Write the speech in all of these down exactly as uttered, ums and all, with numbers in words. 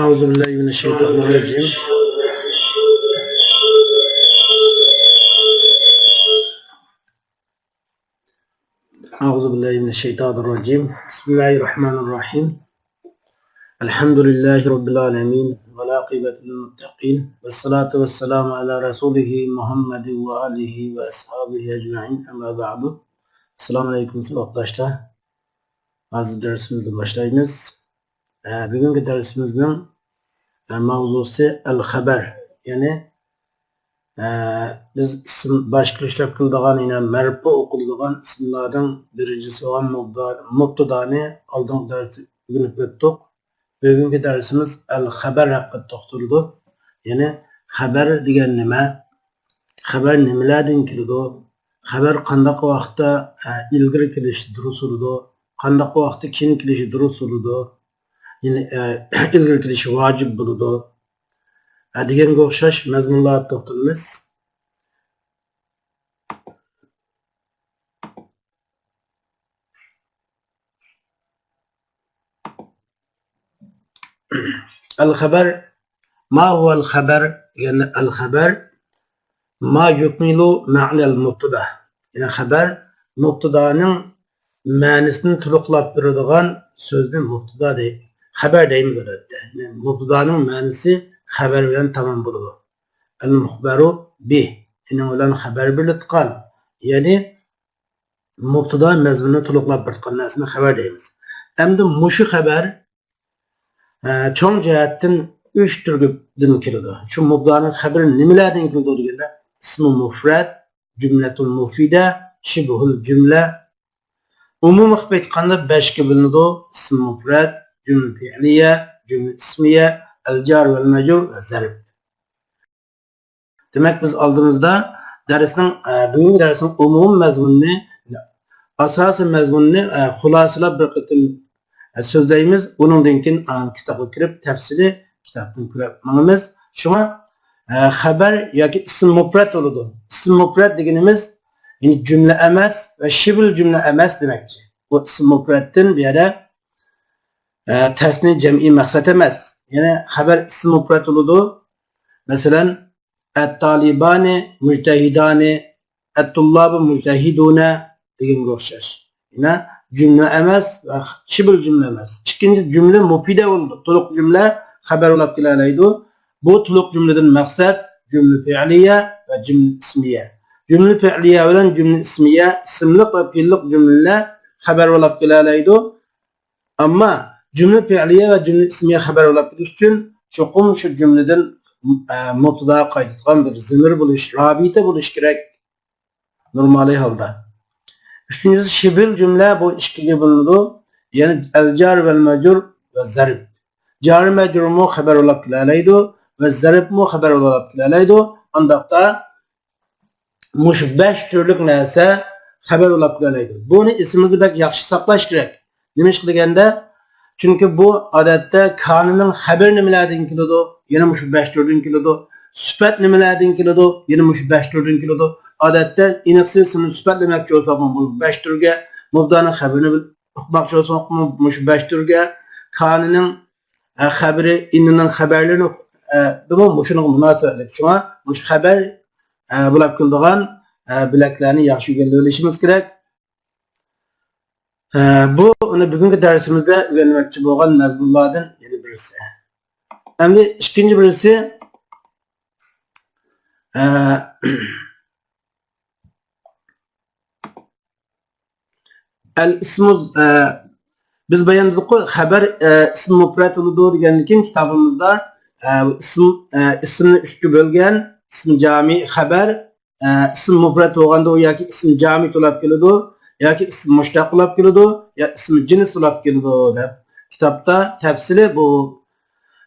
أعوذ بالله من الشيطان الرجيم. أعوذ بالله من الشيطان الرجيم. بسم الله الرحمن الرحيم. الحمد لله رب العالمين، والعاقبة للمتقين، والصلاة والسلام على رسوله محمد وآله وأصحابه أجمعين. أما بعد. السلام عليكم ساۋاقداشلار. ھازىر دەرسىمىزنى باشلايمىز. ئە، بۈگۈنكى دەرسىمىزنىڭ، ئە، ماۋزۇسى ئەل خەبەر، يەنى، ئە، بىز ئىسىم باشقا ئىشلەپ كېلىدىغان، يەنى مەرپۇ ئوقۇلىدىغان ئىسىملارنىڭ بىرىنچىسى بولغان مۇبدا-، مۇبتىدانى ئالدىنقى دەرستە ئۆگىنىپ ئۆتتۇق. بۈگۈنكى دەرسىمىز ئەل خەبەر ھەققىدە توختىلىدۇ. يەنى خەبەر دېگەن نېمە؟ خەبەر نېمىلەردىن كېلىدۇ؟ خەبەر قانداق ۋاقىتتا، ئە، ئىلگىرى كېلىشى دۇرۇس بولىدۇ؟ قانداق ۋاقىتتا كېيىن كېلىشى دۇرۇس بولىدۇ؟ يەنى، ئە، ئىلگىرى كېلىشى ۋاجىپ بولىدۇ. ئە، دېگەنگە ئوخشاش مەزمۇنلارغا توختىلىمىز. ئەل خەبەر، ما ھۇۋەل خەبەر دېگەندە، ئەل خەبەر ما يۇكمىلۇ مەنەل مۇبتىدا. يەنى خەبەر مۇبتىدانىڭ مەنىسىنى تولۇقلاپ بېرىدىغان سۆزنى مۇبتىدا دەي-، خەبەر دەيمىز ئادەتتە. يەنى مۇبتىدانىڭ مەنىسى خەبەر بىلەن تامام بولىدۇ. ئەل مۇخبەرۇ بىھ، ئېنىڭ بىلەن خەبەر بېرىلىدىغان. يەنى مۇبتىدا مەزمۇننى تولۇقلاپ بېرىدىغان نەرسىنى خەبەر دەيمىز. ئەمدى مۇشۇ خەبەر، ئە، چوڭ جەھەتتىن ئۈچ تۈردىن كېلىدۇ. شۇ مۇبتىدانىڭ خەبىرى نېمىلەردىن كېلىدۇ دېگەندە، ئىسمۇ مۇفرەت، جۈملەتۇل مۇفىدە، شىبھۇل جۈملە. ئومۇمىي قىلىپ ئېيتقاندا بەشكە بۆلۈنىدۇ: ئىسم مۇفرەت، جۈملە پېئلىيە، جۈملە ئىسمىيە، ئەل جار ۋەل مەجرۇر ۋە زەرب. دېمەك، بىز ئالدىمىزدا دەرسنىڭ، ئە، بۈگۈنكى دەرسنىڭ ئومۇمىي مەزمۇنىنى، ئاساسىي مەزمۇنىنى، ئە، خۇلاسىلاپ بىر قېتىم، ئە، سۆزلەيمىز. ئۇنىڭدىن كېيىن، ئە، كىتابقا كىرىپ، تەپسىلىي كىتابتىن كۆرۈپ ماڭىمىز. شۇڭا، ئە، خەبەر ياكى ئىسىم مۇپرەت بولىدۇ. ئىسىم مۇپرەت دېگىنىمىز، يەنى جۈملە ئەمەس ۋە شىبىل جۈملە ئەمەس دېمەكچى. بۇ ئىسىم مۇپرەتتىن بۇ يەردە، ئە، تەسنىيە جەمئىي مەقسەت ئەمەس. يەنى خەبەر ئىسىم مۇپرەت بولىدۇ. مەسىلەن، ئەتتالىبانى مۇجتەھىدانى، ئەتتۇللابۇ مۇجتەھىدۇنە دېگەنگە ئوخشاش. يەنە جۈملە ئەمەس، شىبىل جۈملە ئەمەس. ئىككىنچى جۈملە مۇپىدە بولىدۇ. تولۇق جۈملە خەبەر بولاپ كېلەلەيدۇ. بۇ تولۇق جۈملىدىن مەقسەت جۈملە پېئلىيە ۋە جۈملە ئىسمىيە. جۈملە پېئلىيە بىلەن جۈملە ئىسمىيە ئىسىملىق ۋە پېئىللىق جۈملىلەر خەبەر بولاپ كېلەلەيدۇ. ئەمما جۈملە پېئلىيە ۋە جۈملە ئىسمىيە خەبەر بولاپ كېلىش ئۈچۈن چوقۇم شۇ جۈملىدىن، ئە، مۇبتىدا قايتىدىغان بىر زېمىر بولۇش، رابىتە بولۇش كېرەك نورمالىي ھالدا. ئۈچىنچىسى، شىبىل جۈملە، بۇ ئىككىگە بۆلۈنىدۇ. يەنى ئەل جار ۋەل مەجرۇر ۋە زەرب. جار مەجرۇرمۇ خەبەر بولاپ كېلەلەيدۇ ۋە زەربمۇ خەبەر بولاپ كېلەلەيدۇ. ئانداقتا مۇشۇ بەش تۈرلۈك نەرسە خەۋەر بولاپ كېلەلەيدۇ. بۇنى ئېسىمىزدە بەك ياخشى ساقلاش كېرەك. نېمىشقا دېگەندە، چۈنكى بۇ ئادەتتە كانىنىڭ خەۋىرى نېمىلەردىن كېلىدۇ؟ يەنە مۇشۇ بەش تۈردىن كېلىدۇ. سۈپەت نېمىلەردىن كېلىدۇ؟ يەنە مۇشۇ بەش تۈردىن كېلىدۇ. ئادەتتە ئېنىقسىز ئىسىمنى سۈپەتلىمەكچى بولساقمۇ بۇ بەش تۈرگە، مۇبتانىڭ خەۋىرىنى ئۇقماقچى بولساقمۇ مۇشۇ بەش تۈرگە، كانىنىڭ، ئە، خەۋىرى، ئىننىڭ خەۋەرلىرىنى ئۇق-، ئە، دېمۇ مۇشۇنىڭغا مۇناسىۋەتلىك. شۇڭا مۇشۇ خەۋەر، ئە، بولاپ كېلىدىغان، ئە، بۆلەكلەرنى ياخشى ئۆگىنىۋېلىشىمىز كېرەك. ئە، بۇ ئۇنى بۈگۈنكى دەرسىمىزدە ئۆگەنمەكچى بولغان مەزمۇنلاردىن يەنە بىرسى. ئەمدى ئىككىنچى بىرسى، ئە، ئەل ئىسمۇ، ئە، بىز بايان دېدۇققۇ، خەبەر، ئە، ئىسم مۇپرەت بولىدۇ دېگەندىن كېيىن كىتابىمىزدا، ئە، ئىسم، ئە، ئىسىمنى ئۈچكە بۆلگەن، ئىسم جامى خەبەر، ئە، ئىسم مۇپرەت بولغاندا ئۇ ياكى ئىسم جامىد بولاپ كېلىدۇ، ياكى ئىسم مۇشتەق بولاپ كېلىدۇ، يا ئىسم جىنس بولاپ كېلىدۇ دەپ كىتابتا تەپسىلىي بۇ،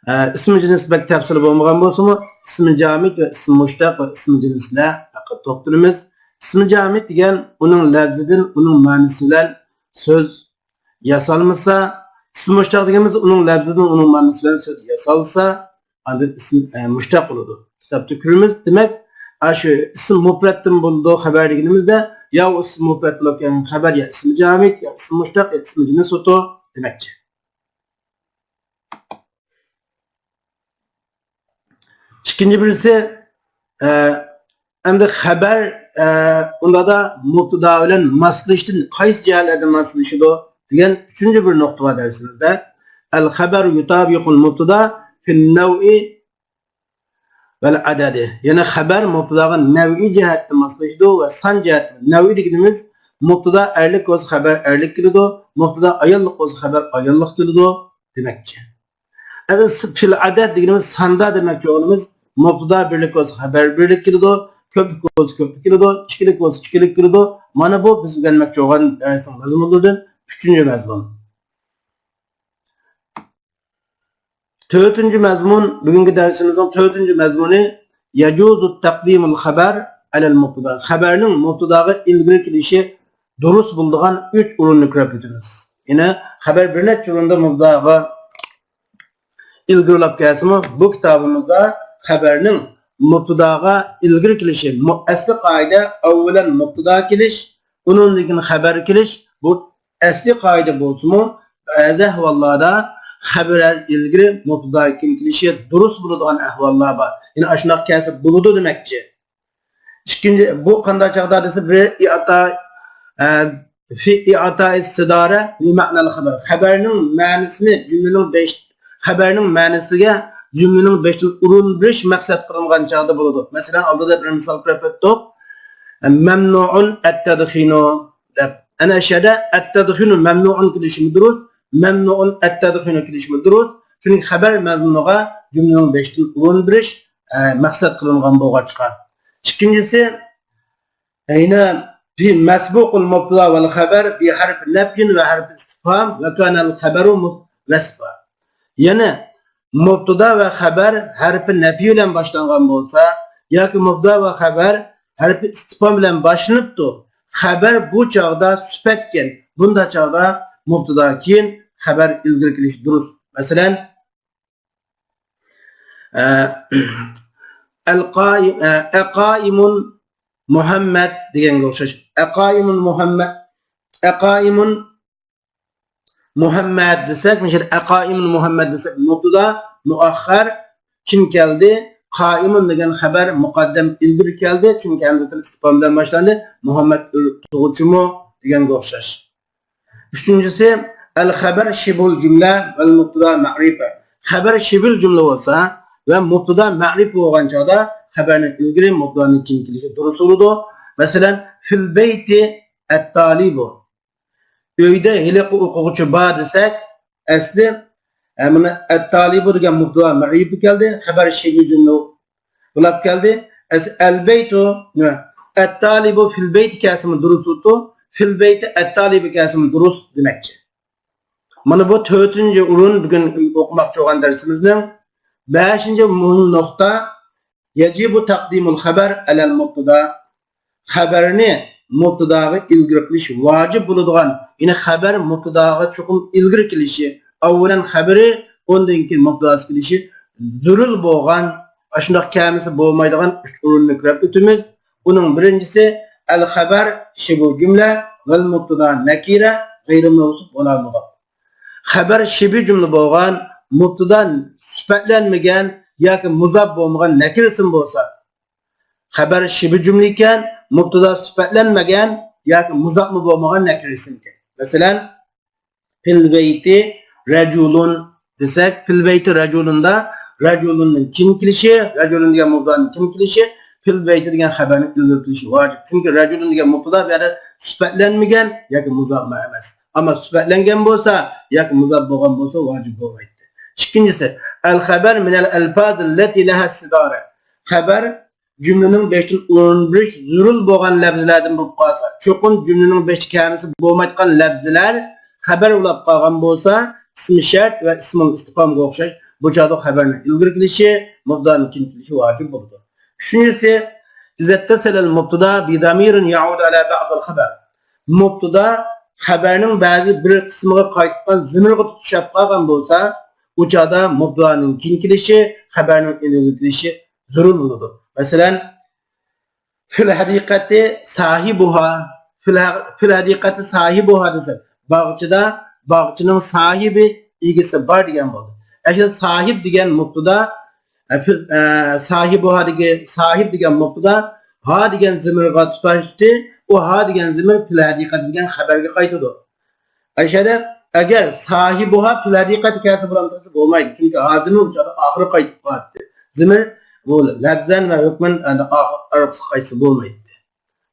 ئە، ئىسم جىنس بەك تەپسىلىي بولمىغان بولسىمۇ، ئىسم جامىد ۋە ئىسم مۇشتەق ۋە ئىسم جىنسلەر ھەققىدە توختىلىمىز. ئىسم جامىد دېگەن ئۇنىڭ لەپزىدىن، ئۇنىڭ مەنىسى بىلەن سۆز ياسالمىسا، ئىسم مۇشتەق دېگىنىمىز ئۇنىڭ لەپزىدىن، ئۇنىڭ مەنىسى بىلەن سۆز ياسالسا، ئاندىن ئىسم، ئە، مۇشتەق بولىدۇ. كىتابتا كۆرىمىز. دېمەك، ئاشۇ ئىسم مۇپرەتتىن بولىدۇ خەبەر دېگىنىمىزدە، يا ئۇ ئىسم مۇپرەت بولۇپ كەلگەن خەبەر، يا ئىسم جامىد، يا ئىسم مۇشتەق، يا ئىسم جىنس بولىدۇ دېمەكچى. ئىككىنچى بىرسى، ئە، ئەمدى خەبەر، ئە، ئۇنداقتا مۇبتىدا بىلەن ماسلىشىشتىن قايسى جەھەتلەردىن ماسلىشىدۇ دېگەن ئۈچىنچى بىر نۇقتا بار دەرسىمىزدە. الخبر يطابق المبتدا في النوع والعدد. يەنى خەبەر مۇبتىداغا نەۋئىي جەھەتتىن ماسلىشىدۇ ۋە سان جەھەتتىن. نەۋئىي دېگىنىمىز مۇبتىدا ئەرلىك بولسا خەبەر ئەرلىك كېلىدۇ، مۇبتىدا ئاياللىق بولسا خەبەر ئاياللىق كېلىدۇ دېمەكچى. ئەمدى فىل ئەدەد دېگىنىمىز ساندا دېمەكچى بولغىنىمىز، مۇبتىدا بىرلىك بولسا خەبەر بىرلىك كېلىدۇ، كۆپلۈك بولسا كۆپلۈك كېلىدۇ، ئىككىلىك بولسا ئىككىلىك كېلىدۇ. مانا بۇ بىز ئۆگەنمەكچى بولغان دەرسنىڭ مەزمۇنلىرىدىن ئۈچىنچى مەزمۇن. تۆتىنچى مەزمۇن، بۈگۈنكى دەرسىمىزنىڭ تۆتىنچى مەزمۇنى يەجۇزۇ تەقدىمۇل خەبەر ئەلەل مۇبتىدا. خەبەرنىڭ مۇبتىداغا ئىلگىرى كېلىشى دۇرۇس بولىدىغان ئۈچ ئورۇننى كۆرۈپ ئۆتىمىز. يەنى خەبەر بىر نەچچە ئورۇندا مۇبتىداغا ئىلگىرىلەپ كەلسىمۇ، بۇ كىتابىمىزدا خەبەرنىڭ مۇبتىداغا ئىلگىرى كېلىشى، مۇ-، ئەسلى قائىدە ئەۋۋەلەن مۇبتىدا كېلىش، ئۇنىڭدىن كېيىن خەبەر كېلىش، بۇ ئەسلى قائىدە بولسىمۇ، بەزى ئەھۋاللاردا خەبەر ئىلگىرى مۇبتىدا كېيىن كېلىشى دۇرۇس بولىدىغان ئەھۋاللار بار. يەنى ئاشۇنداق كەلسە بولىدۇ دېمەكچى. ئىككىنچى، بۇ قانداق چاغدا دېسە، بىر ئىئاتا، ئە، في إعطاء الصدارة لمعنى الخبر. خەبەرنىڭ مەنىسىنى جۈملىنىڭ بېشى، خەبەرنىڭ مەنىسىگە جۈملىنىڭ بېشىدىن ئورۇن بېرىش مەقسەت قىلىنغان چاغدا بولىدۇ. مەسىلەن، ئالدىدا بىر مىسال كۆرۈپ ئۆتتۇق. ممنوع التدخين دەپ. ئەنە شۇ يەردە التدخين ممنوع كېلىشىمۇ دۇرۇس، ممنوع التدخين كېلىشىمۇ دۇرۇس. چۈنكى خەبەر مەزمۇنىغا جۈملىنىڭ بېشىدىن ئورۇن بېرىش، ئە، مەقسەت قىلىنغان بولغاچقا. ئىككىنچىسى، يەنە في مسبوق المبتدا والخبر بحرف نفي وحرف استفهام وكان الخبر مس-، وصفا. يەنى مۇبتىدا ۋە خەبەر ھەرپى نەپى بىلەن باشلانغان بولسا ياكى مۇبتىدا ۋە خەبەر ھەرپى ئىستىفھام بىلەن باشلىنىپتۇ، خەبەر بۇ چاغدا سۈپەتكەن، بۇنداق چاغدا مۇبتىدا كېيىن خەبەر ئىلگىرى كېلىشى دۇرۇس. مەسىلەن، ئە، ئەلقائىم-، ئە، ئەقائىمۇن مۇھەممەد دېگەنگە ئوخشاش. ئەقائىمۇن مۇھەممەد، ئەقائىمۇن مۇھەممەد دېسەك، مۇشۇ يەردە ئەقائىمۇن مۇھەممەد دېسەك، مۇبتىدا مۇئەخخەر كېيىن كەلدى، قائىمۇن دېگەن خەبەر مۇقەددەم ئىلگىرى كەلدى، چۈنكى ھەمزەتۇل ئىستىفھامدىن باشلاندى، مۇھەممەد تۇغۇچىمۇ دېگەنگە ئوخشاش. ئۈچىنچىسى، ئەل خەبەر شىبھۇل جۈملە ۋەل مۇبتىدا مەئرىپە. خەبەر شىبھۇل جۈملە بولسا ۋە مۇبتىدا مەئرىپە بولغان چاغدا خەبەرنىڭ ئىلگىرى مۇبتىدانىڭ كېيىن كېلىشى دۇرۇس بولىدۇ. مەسىلەن، فىل بەيتى ئەتتالىبۇ. ئۆيدە ھېلىقى ئوقۇغۇچى بار دېسەك، ئەسلى، ئە، مانا ئەتتالىبۇ دېگەن مۇبتىدا مەئرىپە كەلدى، خەبەر شىبھۇل جۈملە بولاپ كەلدى. ئەس-، ئەلبەيتۇ، نېمە؟ ئەتتالىبۇ فىل بەيتى كەلسىمۇ دۇرۇس بولىدۇ، فىل بەيتى ئەتتالىبۇ كەلسىمۇ دۇرۇس دېمەكچى. مانا بۇ تۆتىنچى ئورۇن بۈگۈن ئوقۇماقچى بولغان دەرسىمىزنىڭ. بەشىنچى مۇھىم نۇقتا، يەجىبۇ تەقدىمۇل خەبەر ئەلەل مۇبتىدا. خەبەرنى مۇبتىداغا ئىلگىرى قىلىش ۋاجىپ بولىدىغان، يەنى خەبەر مۇبتىداغا چوقۇم ئىلگىرى كېلىشى، ئاۋۋەلەن خەبىرى، ئۇندىن كېيىن مۇبتىداسى كېلىشى زۆرۈر بولغان، ئاشۇنداق كەلمىسە بولمايدىغان ئۈچ ئورۇننى كۆرۈپ ئۆتىمىز. ئۇنىڭ بىرىنچىسى، ئەل خەبەر شىبھۇل جۈملە ۋەل مۇبتىدا نەكىرە غەيرى مەۋسۇپ ۋەلا مۇزاف. خەبەر شىبھۇ جۈملە بولغان، مۇبتىدا سۈپەتلەنمىگەن ياكى مۇزاپ بولمىغان نەكىرە ئىسىم بولسا، خەبەر شىبھۇ جۈملە ئىكەن، مۇبتىدا سۈپەتلەنمىگەن ياكى مۇزاپمۇ بولمىغان نەكىرە ئىسىم ئىكەن. مەسىلەن، فىل بەيتى رەجۇلۇن دېسەك، فىل بەيتى رەجۇلۇندا رەجۇلۇندىن كېيىن كېلىشى، رەجۇلۇن دېگەن مۇبتىدانىڭ كېيىن كېلىشى، فىل بەيتى دېگەن خەبەرنىڭ ئىلگىرى كېلىشى ۋاجىپ. چۈنكى رەجۇلۇن دېگەن مۇبتىدا بۇ يەردە سۈپەتلەنمىگەن ياكى مۇزاپمۇ ئەمەس. ئەمما سۈپەتلەنگەن بولسا ياكى مۇزاپ بولغان بولسا ۋاجىپ بولمايتتى. ئىككىنچىسى، ئەل خەبەر مىنەل ئەلفازىللەتى لەھەس سىدارە. خەبەر جۈملىنىڭ بېشىدىن ئورۇن بېرىش زۆرۈر بولغان لەپزىلەردىن بولۇپ قالسا، چوقۇم جۈملىنىڭ بېشىدا كەلمىسە بولمايدىغان لەپزىلەر خەبەر بولاپ قالغان بولسا، ئىسمى شەرت ۋە ئىسمۇل ئىستىفھامغا ئوخشاش، بۇ چاغدا خەبەرنىڭ ئىلگىرى كېلىشى، مۇبتىدانىڭ كېيىن كېلىشى ۋاجىپ بولىدۇ. ئۈچىنچىسى، ئىزەتتەسەلەل مۇبتىدا بىدامىرىن يەئۇدۇ ئەلا بەئزىل خەبەر. مۇبتىدا خەبەرنىڭ بەزى بىر قىسمىغا قايتقان زۆمۈرگە تۇتىشىپ قالغان بولسا، ئۇ چاغدا مۇبتىدانىڭ كېيىن كېلىشى، خەبەرنىڭ ئىلگىرى كېلىشى زۆرۈر بولىدۇ. مەسىلەن، فىل ھەدىقەتى ساھىبۇھا، فىل ھە-، فىل ھەدىقەتى ساھىبۇھا دېسە، باغچىدا، باغچىنىڭ ساھىبى، ئىگىسى بار دېگەن بولدى. ئەكىن ساھىب دېگەن مۇبتىدا، ئە، پىل-، ئە، ساھىبۇھا دېگەن، ساھىب دېگەن مۇبتىدا، ھا دېگەن زىمىرغا تۇتاشتى، ئۇ ھا دېگەن زىمىر پىل ھەدىقەت دېگەن خەبەرگە قايتىدۇ. ئەشەدە، ئەگەر ساھىبۇھا پىل ھەدىقەت كەلسە بولامدۇ دېسە بولمايدۇ. چۈنكى ھا زىمىر ئۇ چاغدا ئاخىرى قايتىپ قالاتتى. زىمىر بۇ لەپزەن ۋە ھۆكمەن ئەندى ئاخ-، ئارقىسىغا قايتسا بولمايتتى.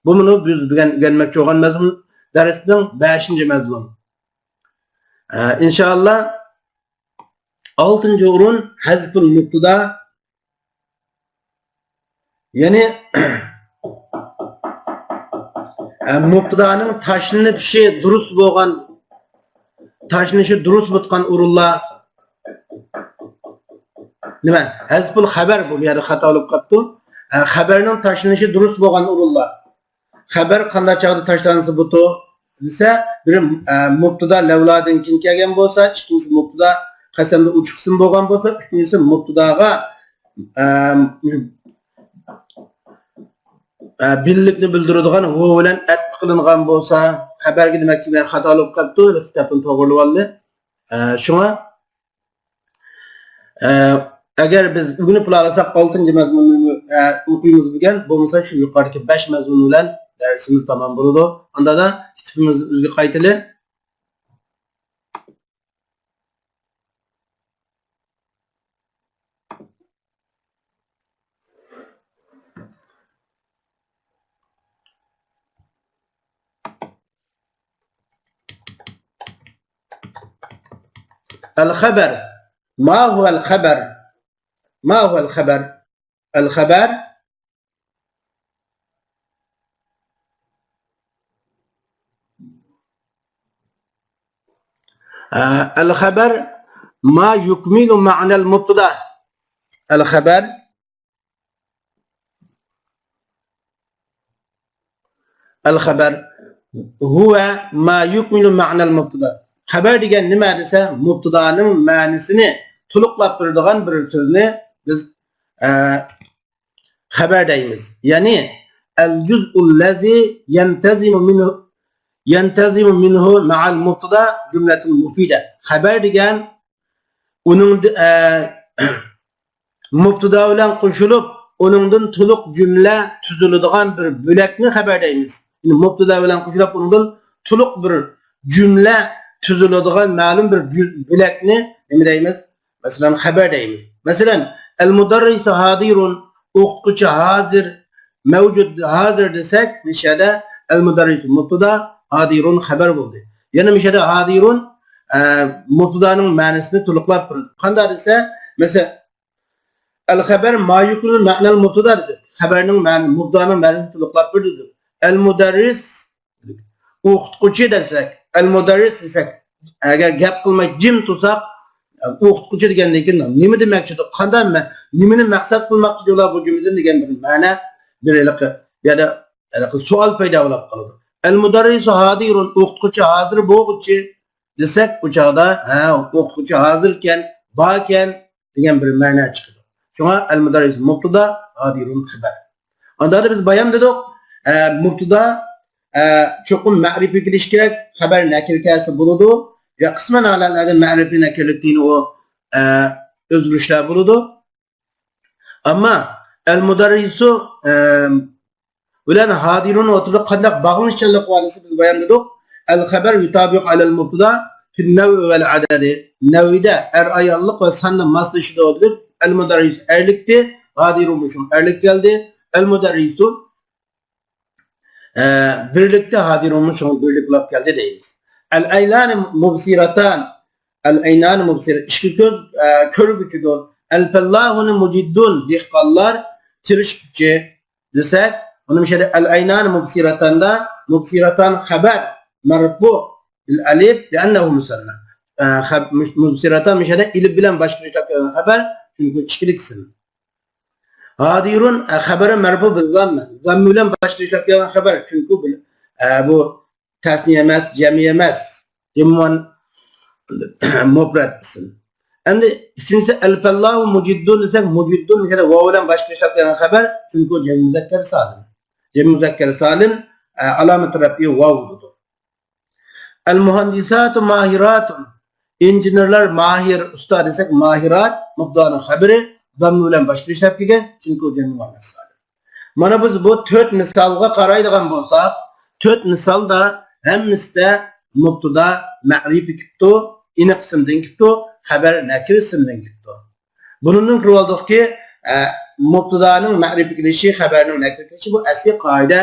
بۇ مۇنۇ بىز بۈگۈن ئۆگەنمەكچى بولغان مەزمۇن، دەرسنىڭ بەشىنچى مەزمۇن. ئە، ئىنشائاللا، ئالتىنچى ئورۇن ھەزفۇل مۇبتىدا. يەنى، ئە، مۇبتىدانىڭ تاشلىنىشى دۇرۇس بولغان، تاشلىنىشى دۇرۇس بولغان ئورۇنلار. نېمە؟ ھەزفۇل خەبەر، بۇ يەردە خاتا بولۇپ قاپتۇ. ئە، خەبەرنىڭ تاشلىنىشى دۇرۇس بولغان ئورۇنلار. خەبەر قانداق چاغدا تاشلانسا بولىدۇ دېسە، بىرى، ئە، مۇبتىدا لەۋلادىن كېيىن كەلگەن بولسا، ئىككىنچىسى مۇبتىدا قەسەمدە ئۇچ قىسىم بولغان بولسا، ئۈچىنچىسى مۇبتىداغا، ئە، ئە، بىللىكنى بىلدۈرىدىغان ۋاۋ بىلەن ئەتپ قىلىنغان بولسا، خەبەرگە دېمەكچى، مەن خاتا بولۇپ قاپتۇ، كىتابتىن توغرىلىۋالدى. ئە، شۇڭا ئە، ئەگەر بىز ئۆگىنىپ بولالىساق، ئالتىنچى مەزمۇننى، ئە، ئوقۇيمىز بۈگۈن. بولمىسا شۇ يۇقىرىدىكى بەش مەزمۇن بىلەن دەرسىمىز تامام بولىدۇ. ئاندىن كىتابىمىزنى ئۆزىگە قايتىلى. الخبر. ما هو الخبر؟ ما هو الخبر؟ الخبر. آه، الخبر ما يكمل معنى المبتدأ. الخبر. الخبر هو ما يكمل معنى المبتدأ. خەبەر دېگەن نېمە دېسە، مۇبتىدانىڭ مەنىسىنى تولۇقلاپ بېرىدىغان بىر سۆزنى بىز، ئە، خەبەر دەيمىز. يەنى الجزء الذي ينتظم منه، ينتظم منه مع المبتدأ جملة مفيدة. خەبەر دېگەن ئۇنىڭ، ئە، مۇبتىدا بىلەن قوشۇلۇپ، ئۇنىڭدىن تولۇق جۈملە تۈزۈلىدىغان بىر بۆلەكنى خەبەر دەيمىز. يەنى مۇبتىدا بىلەن قوشۇلۇپ، ئۇنىڭدىن تولۇق بىر جۈملە تۈزۈلىدىغان مەلۇم بىر جۈز-، بۆلەكنى نېمە دەيمىز؟ مەسىلەن، خەبەر دەيمىز. مەسىلەن، المدرس حاضر، ئوقۇتقۇچى ھازىر، مەۋجۇد، ھازىر دېسەك، مۇشۇ يەردە المدرس مۇبتىدا، حاضر خەبەر بولدى. يەنە مۇشۇ يەردە حاضر، ئە، مۇبتىدانىڭ مەنىسىنى تولۇقلاپ بېرىدۇ. قانداق دېسە، مەسىلەن، الخبر ما يكمل معنى المبتدا دېدى. خەبەرنىڭ مەن-، مۇبتىدانىڭ مەنىسىنى تولۇقلاپ بېرىدۇ. المدرس، ئوقۇتقۇچى دېسەك، المدرس دېسەك، ئەگەر گەپ قىلماي جىم تۇرساق، ئوقۇتقۇچى دېگەندىن كېيىن نېمە دېمەكچىدۇ؟ قانداق مە-، نېمىنى مەقسەت قىلماقچىدۇ ئۇلار بۇ جۈملىدىن دېگەن بىر مەنە، بىر ھېلىقى، يا ھېلىقى سوئال پەيدا بولۇپ قالىدۇ. المدرس حاضر، ئوقۇتقۇچى ھازىر بولغۇچى دېسەك، ئۇ چاغدا، ھە، ئوقۇتقۇچى ھازىركەن، باركەن، دېگەن بىر مەنە چىقىدۇ. شۇڭا المدرس مۇبتىدا، حاضر خەبەر. ئاندىن بىز بايان دېدۇق، ئە، مۇبتىدا، ئە، چوقۇم مەرىپە كېلىشى كېرەك، خەبەر نەكىر كەلسە بولىدۇ. يا قىسمەن ھالەتلەردە مەرىپە نەكىرلىك دېگەن ئۇ، ئە، ئۆزگىرىشلەر بولىدۇ. ئەمما المدرس، ئە، بىلەن حاضر ئوتتۇرىدا قانداق باغلىنىشچانلىق بار دېسە، بىز بايان دېدۇق. الخبر يطابق على المبتدا في النوع والعدد. نەۋئدە ئەر-ئاياللىق ۋە ساندا ماسلىشىدۇ دېدۇق. المدرس ئەرلىكتى، حاضر شۇڭا ئەرلىك كەلدى. المدرس، ئە، بىرلىكتە، حاضر شۇڭا بىرلىك بولۇپ كەلدى دەيمىز. العينان مبصرتان. العينان مبصرة، ئىككى كۆز، ئە، كۆرگۈچىدۇر. الفلاحون مجدون، دېھقانلار تىرىشقۇچى. دېسەك، ئۇنى مۇشۇ يەردە العينان مبصرتان دا، مبصرتان خەبەر مەرفۇ بىل ئەلىف لىئەننەھۇ مۇسەننا. ئە، خەب-، مۇش-، مبصرتان مۇشۇ يەردە ئەلىپ بىلەن باشقا ئىشلەپ كەلگەن خەبەر، چۈنكى ئىككىلىك ئىسىم. ھادىرۇن، ئە، خەبەر مەرفۇ بىل زاممە. زاممە بىلەن باشقا ئىشلەپ كەلگەن خەبەر، چۈنكى بىل-، ئە، بۇ تەسنىيە ئەمەس، جەمئىي ئەمەس. ئومۇمەن مۇپرەت ئىسىم. ئەمدى ئۈچىنچىسى، ئەلپەللاھۇ مۇجىددۇن دېسەك، مۇجىددۇن دېگەندە ۋاۋ بىلەن باشقا ئىشلەپ كەلگەن خەبەر، چۈنكى جەمئىي مۇزەككەر سالىم. جەمئىي مۇزەككەر سالىم، ئە، ئالامەت رەپئى ۋاۋ بولىدۇ. ئەلمۇھەندىساتۇ ماھىراتۇن. ئىنژېنېرلار ماھىر، ئۇستا دېسەك، ماھىرات، مۇبتەدانىڭ خەبىرى، دامما بىلەن باشقا ئىشلەپ كەلگەن، چۈنكى ئۇ جەمئىي مۇئەننەس سالىم. مانا بىز بۇ تۆت مىسالغا قارايدىغان بولساق، تۆت مىسالدا ھەممىسىدە مۇبتىدا مەرىپە كېلىپتۇ، ئېنىق ئىسىمدىن كېلىپتۇ، خەبەر نەكىر ئىسىمدىن كېلىپتۇ. بۇنىڭدىن كۆرۈۋالدۇقكى، ئە، مۇبتىدانىڭ مەرىپە كېلىشى، خەبەرنىڭ نەكىر كېلىشى بۇ ئەسلى قائىدە.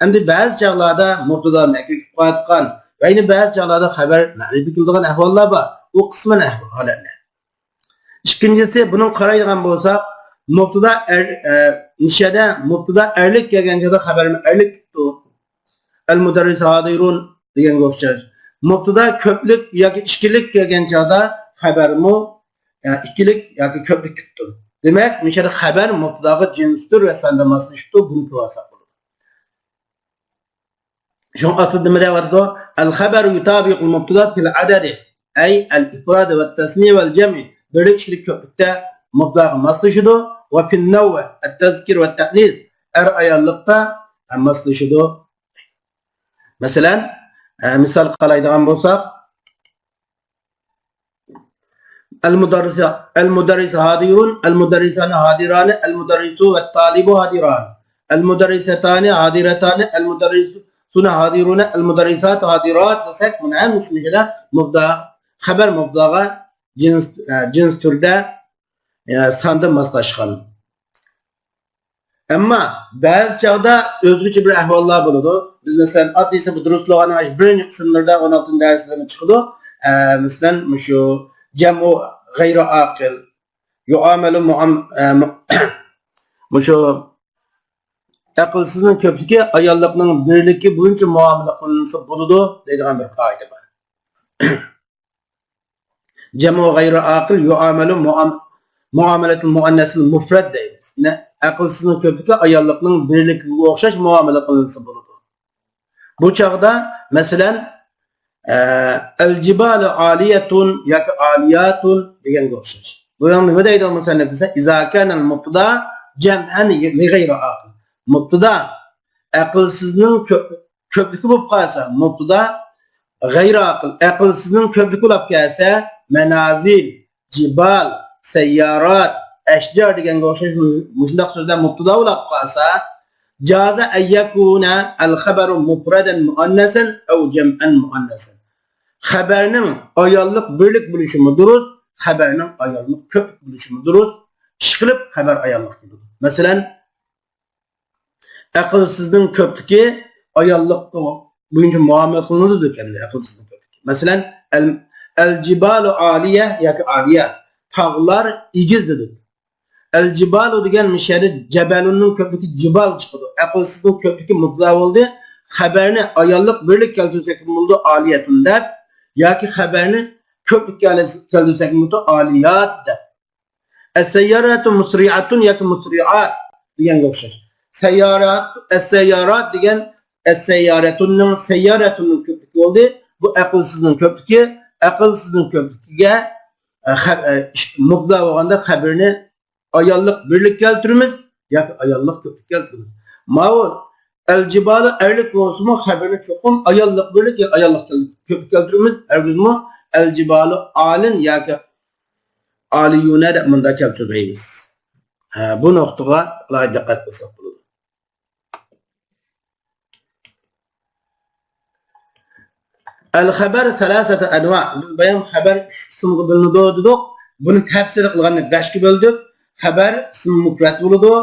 ئەمدى بەزى چاغلاردا مۇبتىدا نەكىر كېلىپ قالىدىغان ۋە يەنە بەزى چاغلاردا خەبەر مەرىپە كېلىدىغان ئەھۋاللار بار. ئۇ قىسمەن ئەھۋال ھالەتلەر. ئىككىنچىسى، بۇنىڭغا قارايدىغان بولساق، مۇبتىدا ئەر-، ئە، نىشەدە مۇبتىدا ئەرلىك كەلگەن چاغدا خەبەرمۇ ئەرلىك كېلىپتۇ. ئەل مۇدەررىس ھازىرۇن دېگەنگە ئوخشاش. مۇبتىدا كۆپلۈك ياكى ئىككىلىك كەلگەن چاغدا خەبەرمۇ، ئە، ئىككىلىك ياكى كۆپلۈك كېلىپتۇ. دېمەك، مۇشۇ يەردە خەبەر مۇبتىداغا جىنستۇر ۋە ساندا ماسلىشىپتۇ، بۇنى كۆرۈۋالساق بولىدۇ. شۇڭا ئاستىدا نېمە دەۋاتىدۇ؟ الخبر يطابق المبتدا في العدد، أي الإفراد والتثنية والجمع. بىرلىك، ئىككىلىك، كۆپلۈكتە مۇبتىداغا ماسلىشىدۇ. وفي النوع التذكير والتأنيث، ئەر ئاياللىقتا ماسلىشىدۇ. مەسىلەن، ئە، مىسال قارايدىغان بولساق، المدرس، المدرس حاضر، المدرسان حاضران، المدرس والطالب حاضران، المدرستان حاضرتان، المدرسون حاضرون، المدرسات حاضرات دېسەك، بۇنى ھەممىسى مۇشۇنداق مۇبتىدا، خەبەر مۇبتىداغا جىنس، ئە، جىنس تۈردە، ئە، ساندا ماسلاشقان. ئەمما بەزى چاغدا ئۆزگىچە بىر ئەھۋاللار بولىدۇ. بىز، مەسىلەن، ئاددىيسى بۇ دۇرۇس لۇغەتنىڭ بىرىنچى قىسىملىرىدا، ئون ئالتىنچى دەرسلىرىدە چىقىدۇ. ئە، مەسىلەن، مۇشۇ جەمئۇ غەيرىئاقىل، يۇئامەلۇ مۇئام-، ئە، مۇ-، مۇشۇ ئەقىلسىزنىڭ كۆپلۈكى ئاياللىقنىڭ بىرلىكى بويىچە مۇئامىلە قىلىنسا بولىدۇ دەيدىغان بىر قائىدە بار. جەمئۇ غەيرىئاقىل يۇئامەلۇ مۇئام-، مۇئامەلەتىل مۇئەننەسىل مۇفرەد دەيمىز. يەنى ئەقىلسىزنىڭ كۆپلۈكى ئاياللىقنىڭ بىرلىكىگە ئوخشاش مۇئامىلە قىلىنسا بولىدۇ. بۇ چاغدا، مەسىلەن، ئە، ئەلجىبالۇ ئالىيەتۇن ياكى ئالىياتۇن دېگەنگە ئوخشاش. بۇنىڭ نېمە دەيدۇ مۇسەننىپ دېسە، إذا كان المبتدا جمعا لغير عاقل. مۇبتىدا ئەقىلسىزنىڭ كۆ-، كۆپلۈكى بولۇپ قالسا، مۇبتىدا غەيرىئاقىل، ئەقىلسىزنىڭ كۆپلۈكى بولۇپ كەلسە، مەنازىل، جىبال، سەييارات، ئەشجار دېگەنگە ئوخشاش مۇ-، مۇشۇنداق سۆزلەر مۇبتىدا بولۇپ قالسا، جازا ئەن يەكۇنە ئەل خەبەرۇ مۇفرەدەن مۇئەننەسەن ئەۋ جەمئەن مۇئەننەسەن. خەبەرنىڭ ئاياللىق بىرلىك بولۇشىمۇ دۇرۇس، خەبەرنىڭ ئاياللىق كۆپلۈك بولۇشىمۇ دۇرۇس. ئىشقىلىپ خەبەر ئاياللىق كېلىدۇ. مەسىلەن، ئەقىلسىزنىڭ كۆپلۈكى ئاياللىق بويىچە مۇئامىلە قىلىنىدۇ دېگەن ئەقىلسىزنىڭ كۆپلۈكى. مەسىلەن، ئەل، ئەل جىبالۇ ئالىيە ياكى ئالىيە، تاغلار ئېگىز دېدۇق. ئەل جىبالۇ دېگەن مۇشۇ يەردە جەبەلۇننىڭ كۆپلۈكى جىبال چىقىدۇ. ئەقىلسىزنىڭ كۆپلۈكى مۇبتىدا بولدى. خەبەرنى ئاياللىق بىرلىك كەلتۈرسەكمۇ بولىدۇ، ئالىيەتۇن دەپ، ياكى خەبەرنى كۆپلۈك كەلتۈرسەكمۇ بولىدۇ، ئالىيات دەپ. ئەسسەيياراتۇ مۇسرىئاتۇن ياكى مۇسرىئات دېگەنگە ئوخشاش. سەييارات، ئەسسەييارات دېگەن ئەسسەييارەتۇننىڭ، سەييارەتۇننىڭ كۆپلۈكى بولدى. بۇ ئەقىلسىزنىڭ كۆپلۈكى، ئەقىلسىزنىڭ كۆپلۈكىگە، ئە، خە-، ئە، ئىش-، مۇبتىدا بولغاندا خەبىرىنى ئاياللىق بىرلىك كەلتۈرىمىز ياكى ئاياللىق كۆپلۈك كەلتۈرىمىز. ماۋۇ ئەل جىبالۇ ئەرلىك بولسىمۇ خەبىرىنى چوقۇم ئاياللىق بىرلىك يا ئاياللىق كەل-، كۆپلۈك كەلتۈرىمىز. ھەرگىزمۇ ئەل جىبالۇ ئالىن ياكى ئالىيۇنە دەپ مۇنداق كەلتۈرمەيمىز. ھە، بۇ نۇقتىغا ئالاھىدە دىققەت قىلساق بولىدۇ. ئەل خەبەر سەلاسەتە ئەنۋا. بىز بايام خەبەر ئۈچ قىسىمغا بۆلۈنىدۇ دېدۇق. بۇنى تەپسىلىي قىلغاندا بەشكە بۆلدۇق. خەبەر ئىسمى مۇپرەت بولىدۇ.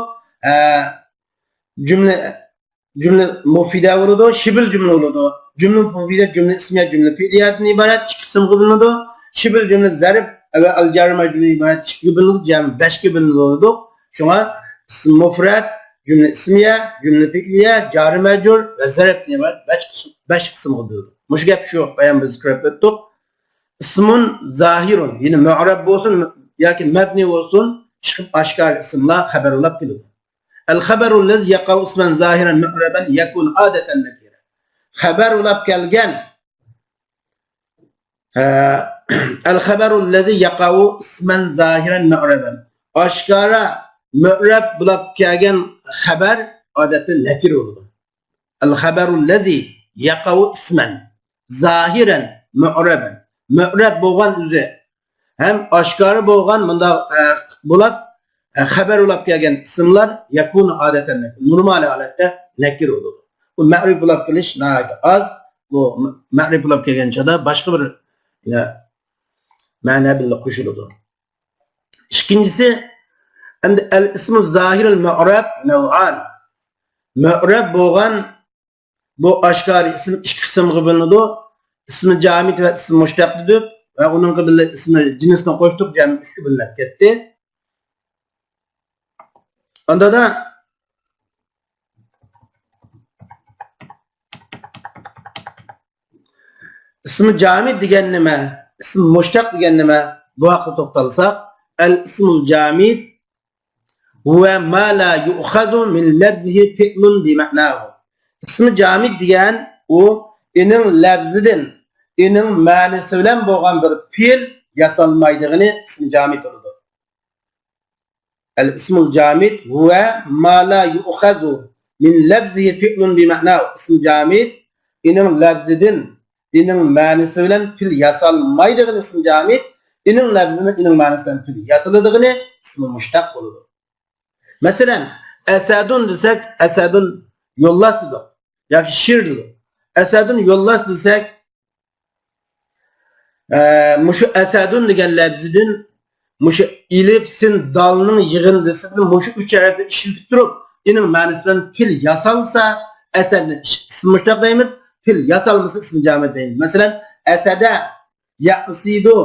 ئە، جۈملە، جۈملە مۇفىدە بولىدۇ، شىبىل جۈملە بولىدۇ. جۈملە مۇفىدە جۈملە ئىسمىيە، جۈملە پېئلىيەدىن ئىبارەت ئىككى قىسىمغا بۆلۈنىدۇ. شىبىل جۈملە زەرپ ۋە ئەل جارى مەجرۇردىن ئىبارەت ئىككىگە بۆلۈنىدۇ، جەمئىي بەشكە بۆلۈنىدۇ. شۇڭا ئىسم مۇپرەت، جۈملە ئىسمىيە، جۈملە پېئلىيە، جارى مەجرۇر ۋە زەرپتىن ئىبارەت بەش قىسىم، بەش قىسىمغا بۆلىنىدۇ. مۇشۇ گەپ شۇ، بايام بىز كۆرۈپ ئۆتتۇق. ئىسمۇن زاھىرۇن، يەنى مۇئرەب بولسۇن ياكى مەبنى بولسۇن، چىقىپ ئاشكارا ئىسىملار خەبەر بولاپ كېلىدۇ. الخبر الذي يقع اسما ظاهرا معربا يكون عادة نكرة. خەبەر بولاپ كەلگەن، ئە، الخبر الذي يقع اسما ظاهرا معربا. ئاشكارا مۇئرەب بولاپ كەلگەن خەبەر ئادەتتە نەكىرە بولىدۇ. الخبر الذي يقع اسما ظاهرا معربا. مۇئرەب بولغان ئۆزى ھەم ئاشكارا بولغان مۇنداق، ئە، بولاپ، ئە، خەبەر بولاپ كەلگەن ئىسىملار يەكۇنۇ ئادەتەن نەكىر، نورمال ھالەتتە نەكىر بولىدۇ. بۇ مەرىپ بولاپ كېلىش ناھايىتى ئاز. بۇ مەرىپ بولاپ كەلگەن چاغدا باشقا بىر، يەنە مەنە بىللە قوشۇلىدۇ. ئىككىنچىسى، ئەمدى ئەل ئىسمۇ زاھىرۇل مۇئرەب نەۋئان. مۇئرەب بولغان بۇ ئاشكارا ئىسىم ئىككى قىسىمغا بۆلۈنىدۇ. ئىسمى جامىد ۋە ئىسمى مۇشتەق دېدۇق ۋە ئۇنىڭغا بىللە ئىسمى جىنسنى قوشتۇق، جەمئىي ئۈچكە بۆلۈنۈپ كەتتى. ئاندا دا ئىسمى جامىد دېگەن نېمە؟ ئىسمى مۇشتەق دېگەن نېمە؟ بۇ ھەققىدە توختالساق، ئەل ئىسمۇل جامىد ھۇۋە ما لا يۇئخەزۇ مىن لەفزىھى فىئلۇن بىمەئناھۇ. ئىسمى جامىد دېگەن ئۇ ئېنىڭ لەفزىدىن، ئېنىڭ مەنىسى بىلەن بولغان بىر پېئىل ياسالمايدىغىنى ئىسمى جامىد بولىدۇ. ئەل ئىسمۇل جامىد ھۇۋە ما لا يۇئخەزۇ مىن لەفزىھى فىئلۇن بىمەئناھۇ. ئىسمى جامىد ئېنىڭ لەفزىدىن، ئېنىڭ مەنىسى بىلەن پېئىل ياسالمايدىغىنى ئىسمى جامىد، ئېنىڭ لەفزىدىن، ئېنىڭ مەنىسى بىلەن پېئىل ياسىلىدىغىنى ئىسمى مۇشتەق بولىدۇ. مەسىلەن، ئەسەدۇن دېسەك، ئەسەدۇن يولۋاس دېدۇق ياكى شىر دېدۇق. ئەسەدۇن يولۋاس دېسەك، ئە، مۇشۇ ئەسەدۇن دېگەن لەپزىدىن مۇشۇ ئېلىپ، سىن، دالنىڭ يىغىندىسىدىن مۇشۇ ئۈچ ھەرپنى ئىشلىتىپ تۇرۇپ، ئېنىڭ مەنىسى بىلەن پېئىل ياسالسا، ئەسەدنى ئىسمى مۇشتەق دەيمىز، پېئىل ياسالمىسا ئىسمى جامىد دەيمىز. مەسىلەن، ئەسەدە يەئسىدۇ،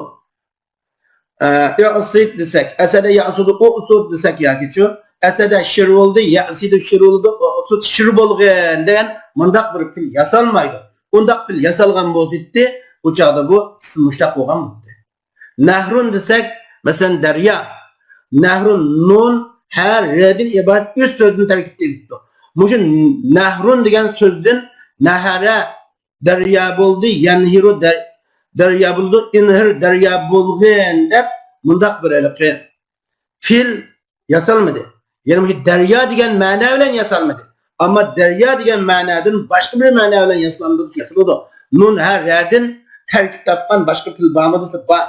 ئە، ئۇسىد دېسەك، ئەسەدە يەئسۇدۇ ئۇسۇد دېسەك ياكىچۇ، ئەسەدە شىر بولدى، يەئسىدۇ شىر بولدى، ئۇسۇد شىر بولغىن دېگەن مۇنداق بىر پېئىل ياسالمايدۇ. ئۇنداق پېئىل ياسالغان بولسىدى، ئۇ چاغدا بۇ ئىسمى مۇشتەق بولغان بولدى. نەھرۇن دېسەك، مەسىلەن، دەريا. نەھرۇن نۇن، ھە، رەدىن ئىبارەت ئۈچ سۆزدىن تەركىب تېپىپتۇ. مۇشۇ نەھرۇن دېگەن سۆزدىن نەھەرە دەريا بولدى، يەنھىرۇ دە-، دەريا بولىدۇ، ئىنھىر دەريا بولغىن دەپ مۇنداق بىر ھېلىقى پېئىل ياسالمىدى. يەنى مۇشۇ دەريا دېگەن مەنە بىلەن ياسالمىدى. ئەمما دەريا دېگەن مەنەدىن باشقا بىر مەنە بىلەن ياسىلامدۇ دېسە ياسىلىدۇ. نۇن ھە رەدىن تەركىب تاپقان باشقا پېئىل بارمۇ دېسە بار.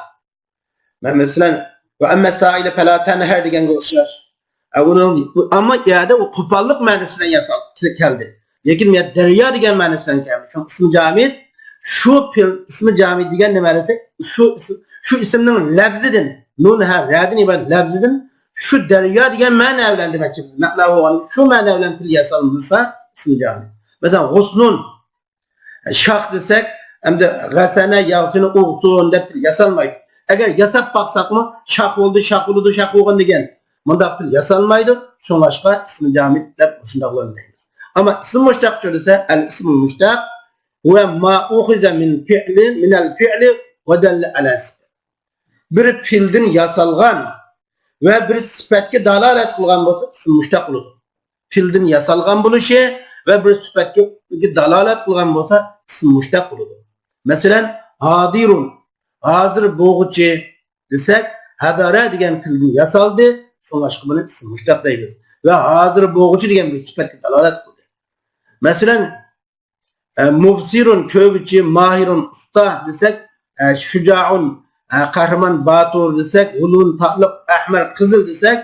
مەسىلەن، ۋە ئەممە سائىلە پەلا تەنھەر دېگەنگە ئوخشاش. ئە، ئۇنىڭ، ئەمما ئۇ يەردە ئۇ قوپاللىق مەنىسى بىلەن ياسال-، كەلدى. لېكىن بۇ يەردە دەريا دېگەن مەنىسى بىلەن كەلدى. شۇڭا ئىسمى جامىد، شۇ پېئىل، ئىسمى جامىد دېگەن نېمە دېسەك، شۇ ئىسىم، شۇ ئىسىمنىڭ لەپزىدىن، نۇن ھە رەدىن ئىبارەت لەپزىدىن شۇ دەريا دېگەن مەنە بىلەن دېمەكچى بىز. مەنا بولغان شۇ مەنە بىلەن پېئىل ياسالمىسا ئىسمى جامىد. مەسىلەن، غۇسنۇن، شاخ دېسەك، ئەمدى غەسەنە، ياغسىنى، ئۇغسۇن دەپ ياسالمايدۇ. ئەگەر ياساپ باقساقمۇ، شاخ بولدى، شاخ بولىدۇ، شاخ بولغان دېگەن. مۇنداق پېئىل ياسالمايدۇ. شۇڭلاشقا ئىسمى جامىد دەپ مۇشۇنداق دەيمىز. ئەمما ئىسىم مۇشتەق دېسە، ئەل ئىسمۇل مۇشتەق ھۇۋە ما ئۇخىزە مىن پىئلىن، مىنەل پىئلى ۋە دەللە ئەلە سىپەت. بىر پېئىلدىن ياسالغان ۋە بىر سۈپەتكە دالالەت قىلغان بولسا، ئىسىم مۇشتەق بولىدۇ. پېئىلدىن ياسالغان بولۇشى ۋە بىر سۈپەتكە دالالەت قىلغان بولسا، ئىسىم مۇشتەق بولىدۇ. مەسىلەن، ھادىرۇن، ھازىر بولغۇچى دېسەك، ھەدەرە دېگەن پېئىلدىن ياسالدى، شۇڭلاشقا بۇنى ئىسىم مۇشتەق دەيمىز. ۋە ھازىر بولغۇچى دېگەن بىر سۈپەتكە دالالەت قىلدى. مەسىلەن، ئە، مۇبسىرۇن، كۆرگۈچى، ماھىرۇن، ئۇستا دېسەك، ئە، شۇجائۇن، ئە، قەھرىمان، باتۇر دېسەك، غۇلۇن، تاتلىق، ئەھمەر، قىزىل دېسەك،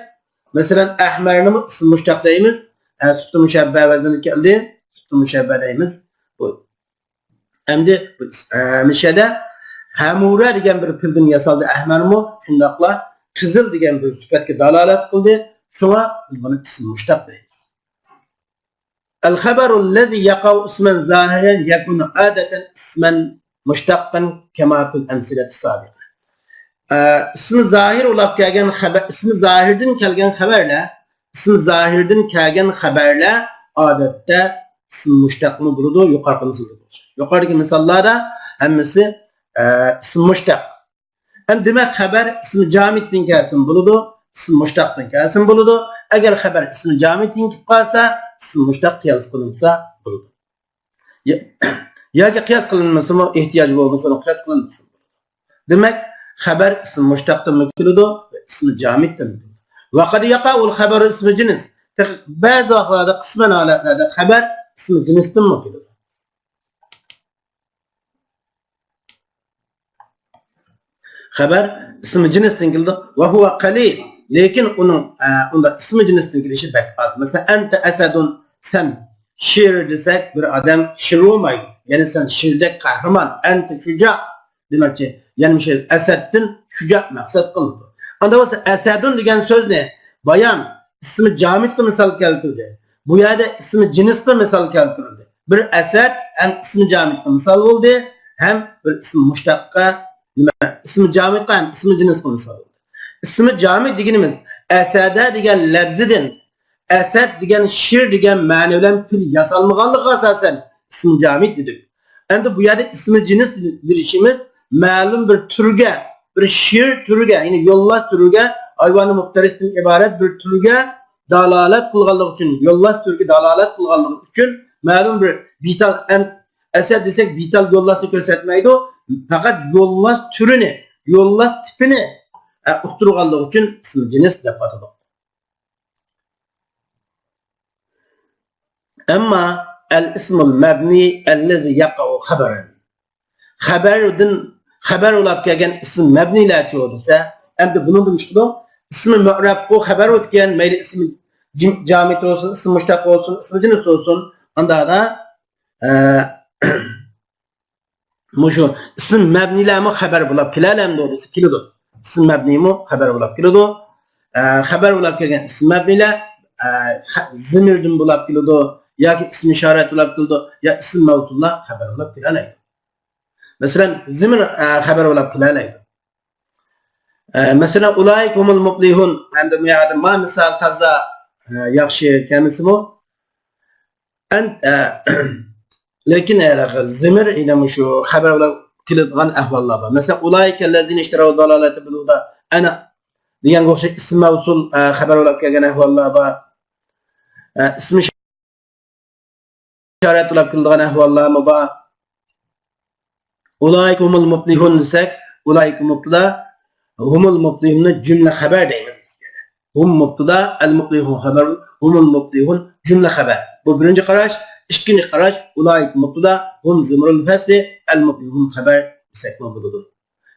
مەسىلەن، ئەھمەرنىمۇ ئىسمى مۇشتەق دەيمىز. ئە، سۈپتى مۇشەببە ۋەزنىدە كەلدى. سۈپتى مۇشەببە دەيمىز. بۇ، ئەمدى بۇ، ئە، مىشەدە ھەمۇرە دېگەن بىر پېئىلدىن ياسالدى ئەھمەرمۇ، شۇنداقلا قىزىل دېگەن بىر سۈپەتكە دالالەت قىلدى. شۇڭا بىز بۇنى ئىسمى مۇشتەق دەيمىز. الخبر الذي يقع اسما ظاهرا يكون عادة اسما مشتقا كما في الأمثلة السابقة. ئە، ئىسمى زاھىر بولاپ كەلگەن خەۋەر، ئىسمى زاھىردىن كەلگەن خەۋەرلەر، ئىسمى زاھىردىن كەلگەن خەۋەرلەر ئادەتتە ئىسمى مۇشتەقمۇ بولىدۇ، يۇقىرىقى مىسالدا بولسا. يۇقىرىدىكى مىساللاردا ھەممىسى، ئە، ئىسمى مۇشتەق. ئەمدى دېمەك، خەۋەر ئىسمى جامىدتىن كەلسىمۇ بولىدۇ، ئىسمى مۇشتەقتىن كەلسىمۇ بولىدۇ. ئەگەر خەۋەر ئىسمى جامىدتىن كېلىپ قالسا، ئىسمى مۇشتەق قىياس قىلىنسا بولىدۇ. يا-، ياكى قىياس قىلىنمىسىمۇ، ئېھتىياج بولمىسىمۇ، قىياس قىلىنمىسىمۇ بولىدۇ. دېمەك، خەۋەر ئىسمى مۇشتەقتىنمۇ كېلىدۇ، ئىسمى جامىدتىنمۇ كېلىدۇ. ۋە قەد يەقەئۇل خەۋەرۇ ئىسمى جىنس. بەزى ۋاقىتلاردا، قىسمەن ھالەتلەردە خەۋەر ئىسمى جىنستىنمۇ كېلىدۇ. خەۋەر ئىسمى جىنستىن كېلىدۇ. ۋە ھۇۋە قەلىل. لېكىن ئۇنىڭ، ئە، ئۇنداق ئىسمى جىنستىن كېلىشى بەك ئاز. مەسىلەن، ئەنتە ئەسەدۇن، سەن شىر دېسەك، بىر ئادەم شىر بولمايدۇ. يەنى سەن شىردەك قەھرىمان، ئەنتە شۇجا دېمەكچى. يەنى مۇشۇ ئەسەدتىن شۇجا مەقسەت قىلىنىدۇ. ئاندا بولسا ئەسەدۇن دېگەن سۆزنى بايان ئىسمى جامىدقا مىسال كەلتۈردى. بۇ يەردە ئىسمى جىنسقا مىسال كەلتۈرۈلدى. بىر ئەسەد ھەم ئىسمى جامىدقا مىسال بولدى، ھەم بىر ئىسمى مۇشتەققە، نېمە، ئىسمى جامىدقا ھەم ئىسمى جىنسقا مىسال بولدى. ئىسمى جامىد دېگىنىمىز ئەسەدە دېگەن لەپزىدىن ئەسەد دېگەن شىر دېگەن مەنە بىلەن پىل ياسالمىغانلىقىغا ئاساسەن ئىسمى جامىد دېدۇق. ئەمدى بۇ يەردە ئىسمى جىنس دېيىشىمىز مەلۇم بىر تۈرگە، بىر شىر تۈرىگە، يەنى يولۋاس تۈرىگە، ھايۋانى مۇپتەرىستىن ئىبارەت بىر تۈرگە دالالەت قىلغانلىقى ئۈچۈن، يولۋاس تۈرگە دالالەت قىلغانلىقى ئۈچۈن مەلۇم بىر بىتال ئەن-، ئەسەد دېسەك بىتال يولۋاسنى كۆرسەتمەيدۇ، پەقەت يولۋاس تۈرىنى، يولۋاس تىپىنى، ئە، ئۇقتۇرغانلىقى ئۈچۈن ئىسمى جىنس دەپ ئاتىدۇق. ئەمما ئەل ئىسمۇل مەبنى ئەللەزى يەقەئۇ خەبەرەن. خەبەردىن، خەبەر بولاپ كەلگەن ئىسىم مەبنىيلەرچۇ دېسە، ئەمدى بۇنىڭدىن چىقىدۇ. ئىسمى مۇئرەبقۇ خەبەر بولىدىكەن، مەيلى ئىسمى جىم-، جامىد بولسۇن، ئىسمى مۇشتەق بولسۇن، ئىسمى جىنس بولسۇن. ئاندادا، ئە، مۇشۇ ئىسىم مەبنىيلەرمۇ خەبەر بولاپ كېلەلەمدۇ دېسە، كېلىدۇ. ئىسىم مەبنىيمۇ خەبەر بولاپ كېلىدۇ. ئە، خەبەر بولاپ كەلگەن ئىسىم مەبنىيلەر، ئە، خە-، زىمىردىن بولاپ كېلىدۇ، ياكى ئىسىم ئىشارەت بولاپ كېلىدۇ، يا ئىسىم مەۋسۇللار خەبەر بولاپ كېلەلەيدۇ. مەسىلەن، زىمىر، ئە، خەبەر بولاپ كېلەلەيدۇ. ئە، مەسىلەن، ئۇلائىكە ھۇمۇل مۇپلىھۇن. ئەمدى بۇ يەردە ما مىسال تازا، ئە، ياخشى كەلمىسىمۇ، ئەن-، ئە، لېكىن، ئە، زىمىر يەنە مۇشۇ خەبەر بىلەن كېلىدىغان ئەھۋاللار بار. مەسىلەن، ئۇلائىكەللەزىنە ئىشتەرەۋ دالالەتە بىل ھۇدا. ئەنە دېگەنگە ئوخشاش ئىسىم مەۋسۇل، ئە، خەبەر بىلەن كەلگەن ئەھۋاللار بار. ئە، ئىسمى ئىشارەت بىلەن كېلىدىغان ئەھۋاللارمۇ بار. ئۇلائىكە ھۇمۇل مۇپلىھۇن دېسەك، ئۇلائىكە مۇپتىدا، ھۇمۇل مۇپلىھۇننى جۈملە خەبەر دەيمىز بىز. ھۇم مۇپتىدا، ئەل مۇپلىھۇن خەبەر، ھۇمۇل مۇپلىھۇن جۈملە خەبەر. بۇ بىرىنچى قاراش. ئىككىنچى قاراش، ئۇلائىكە مۇپتىدا، ھۇم زىمرۇل فەسلى، ئەل مۇپلىھۇن خەبەر دېسەكمۇ بولىدۇ.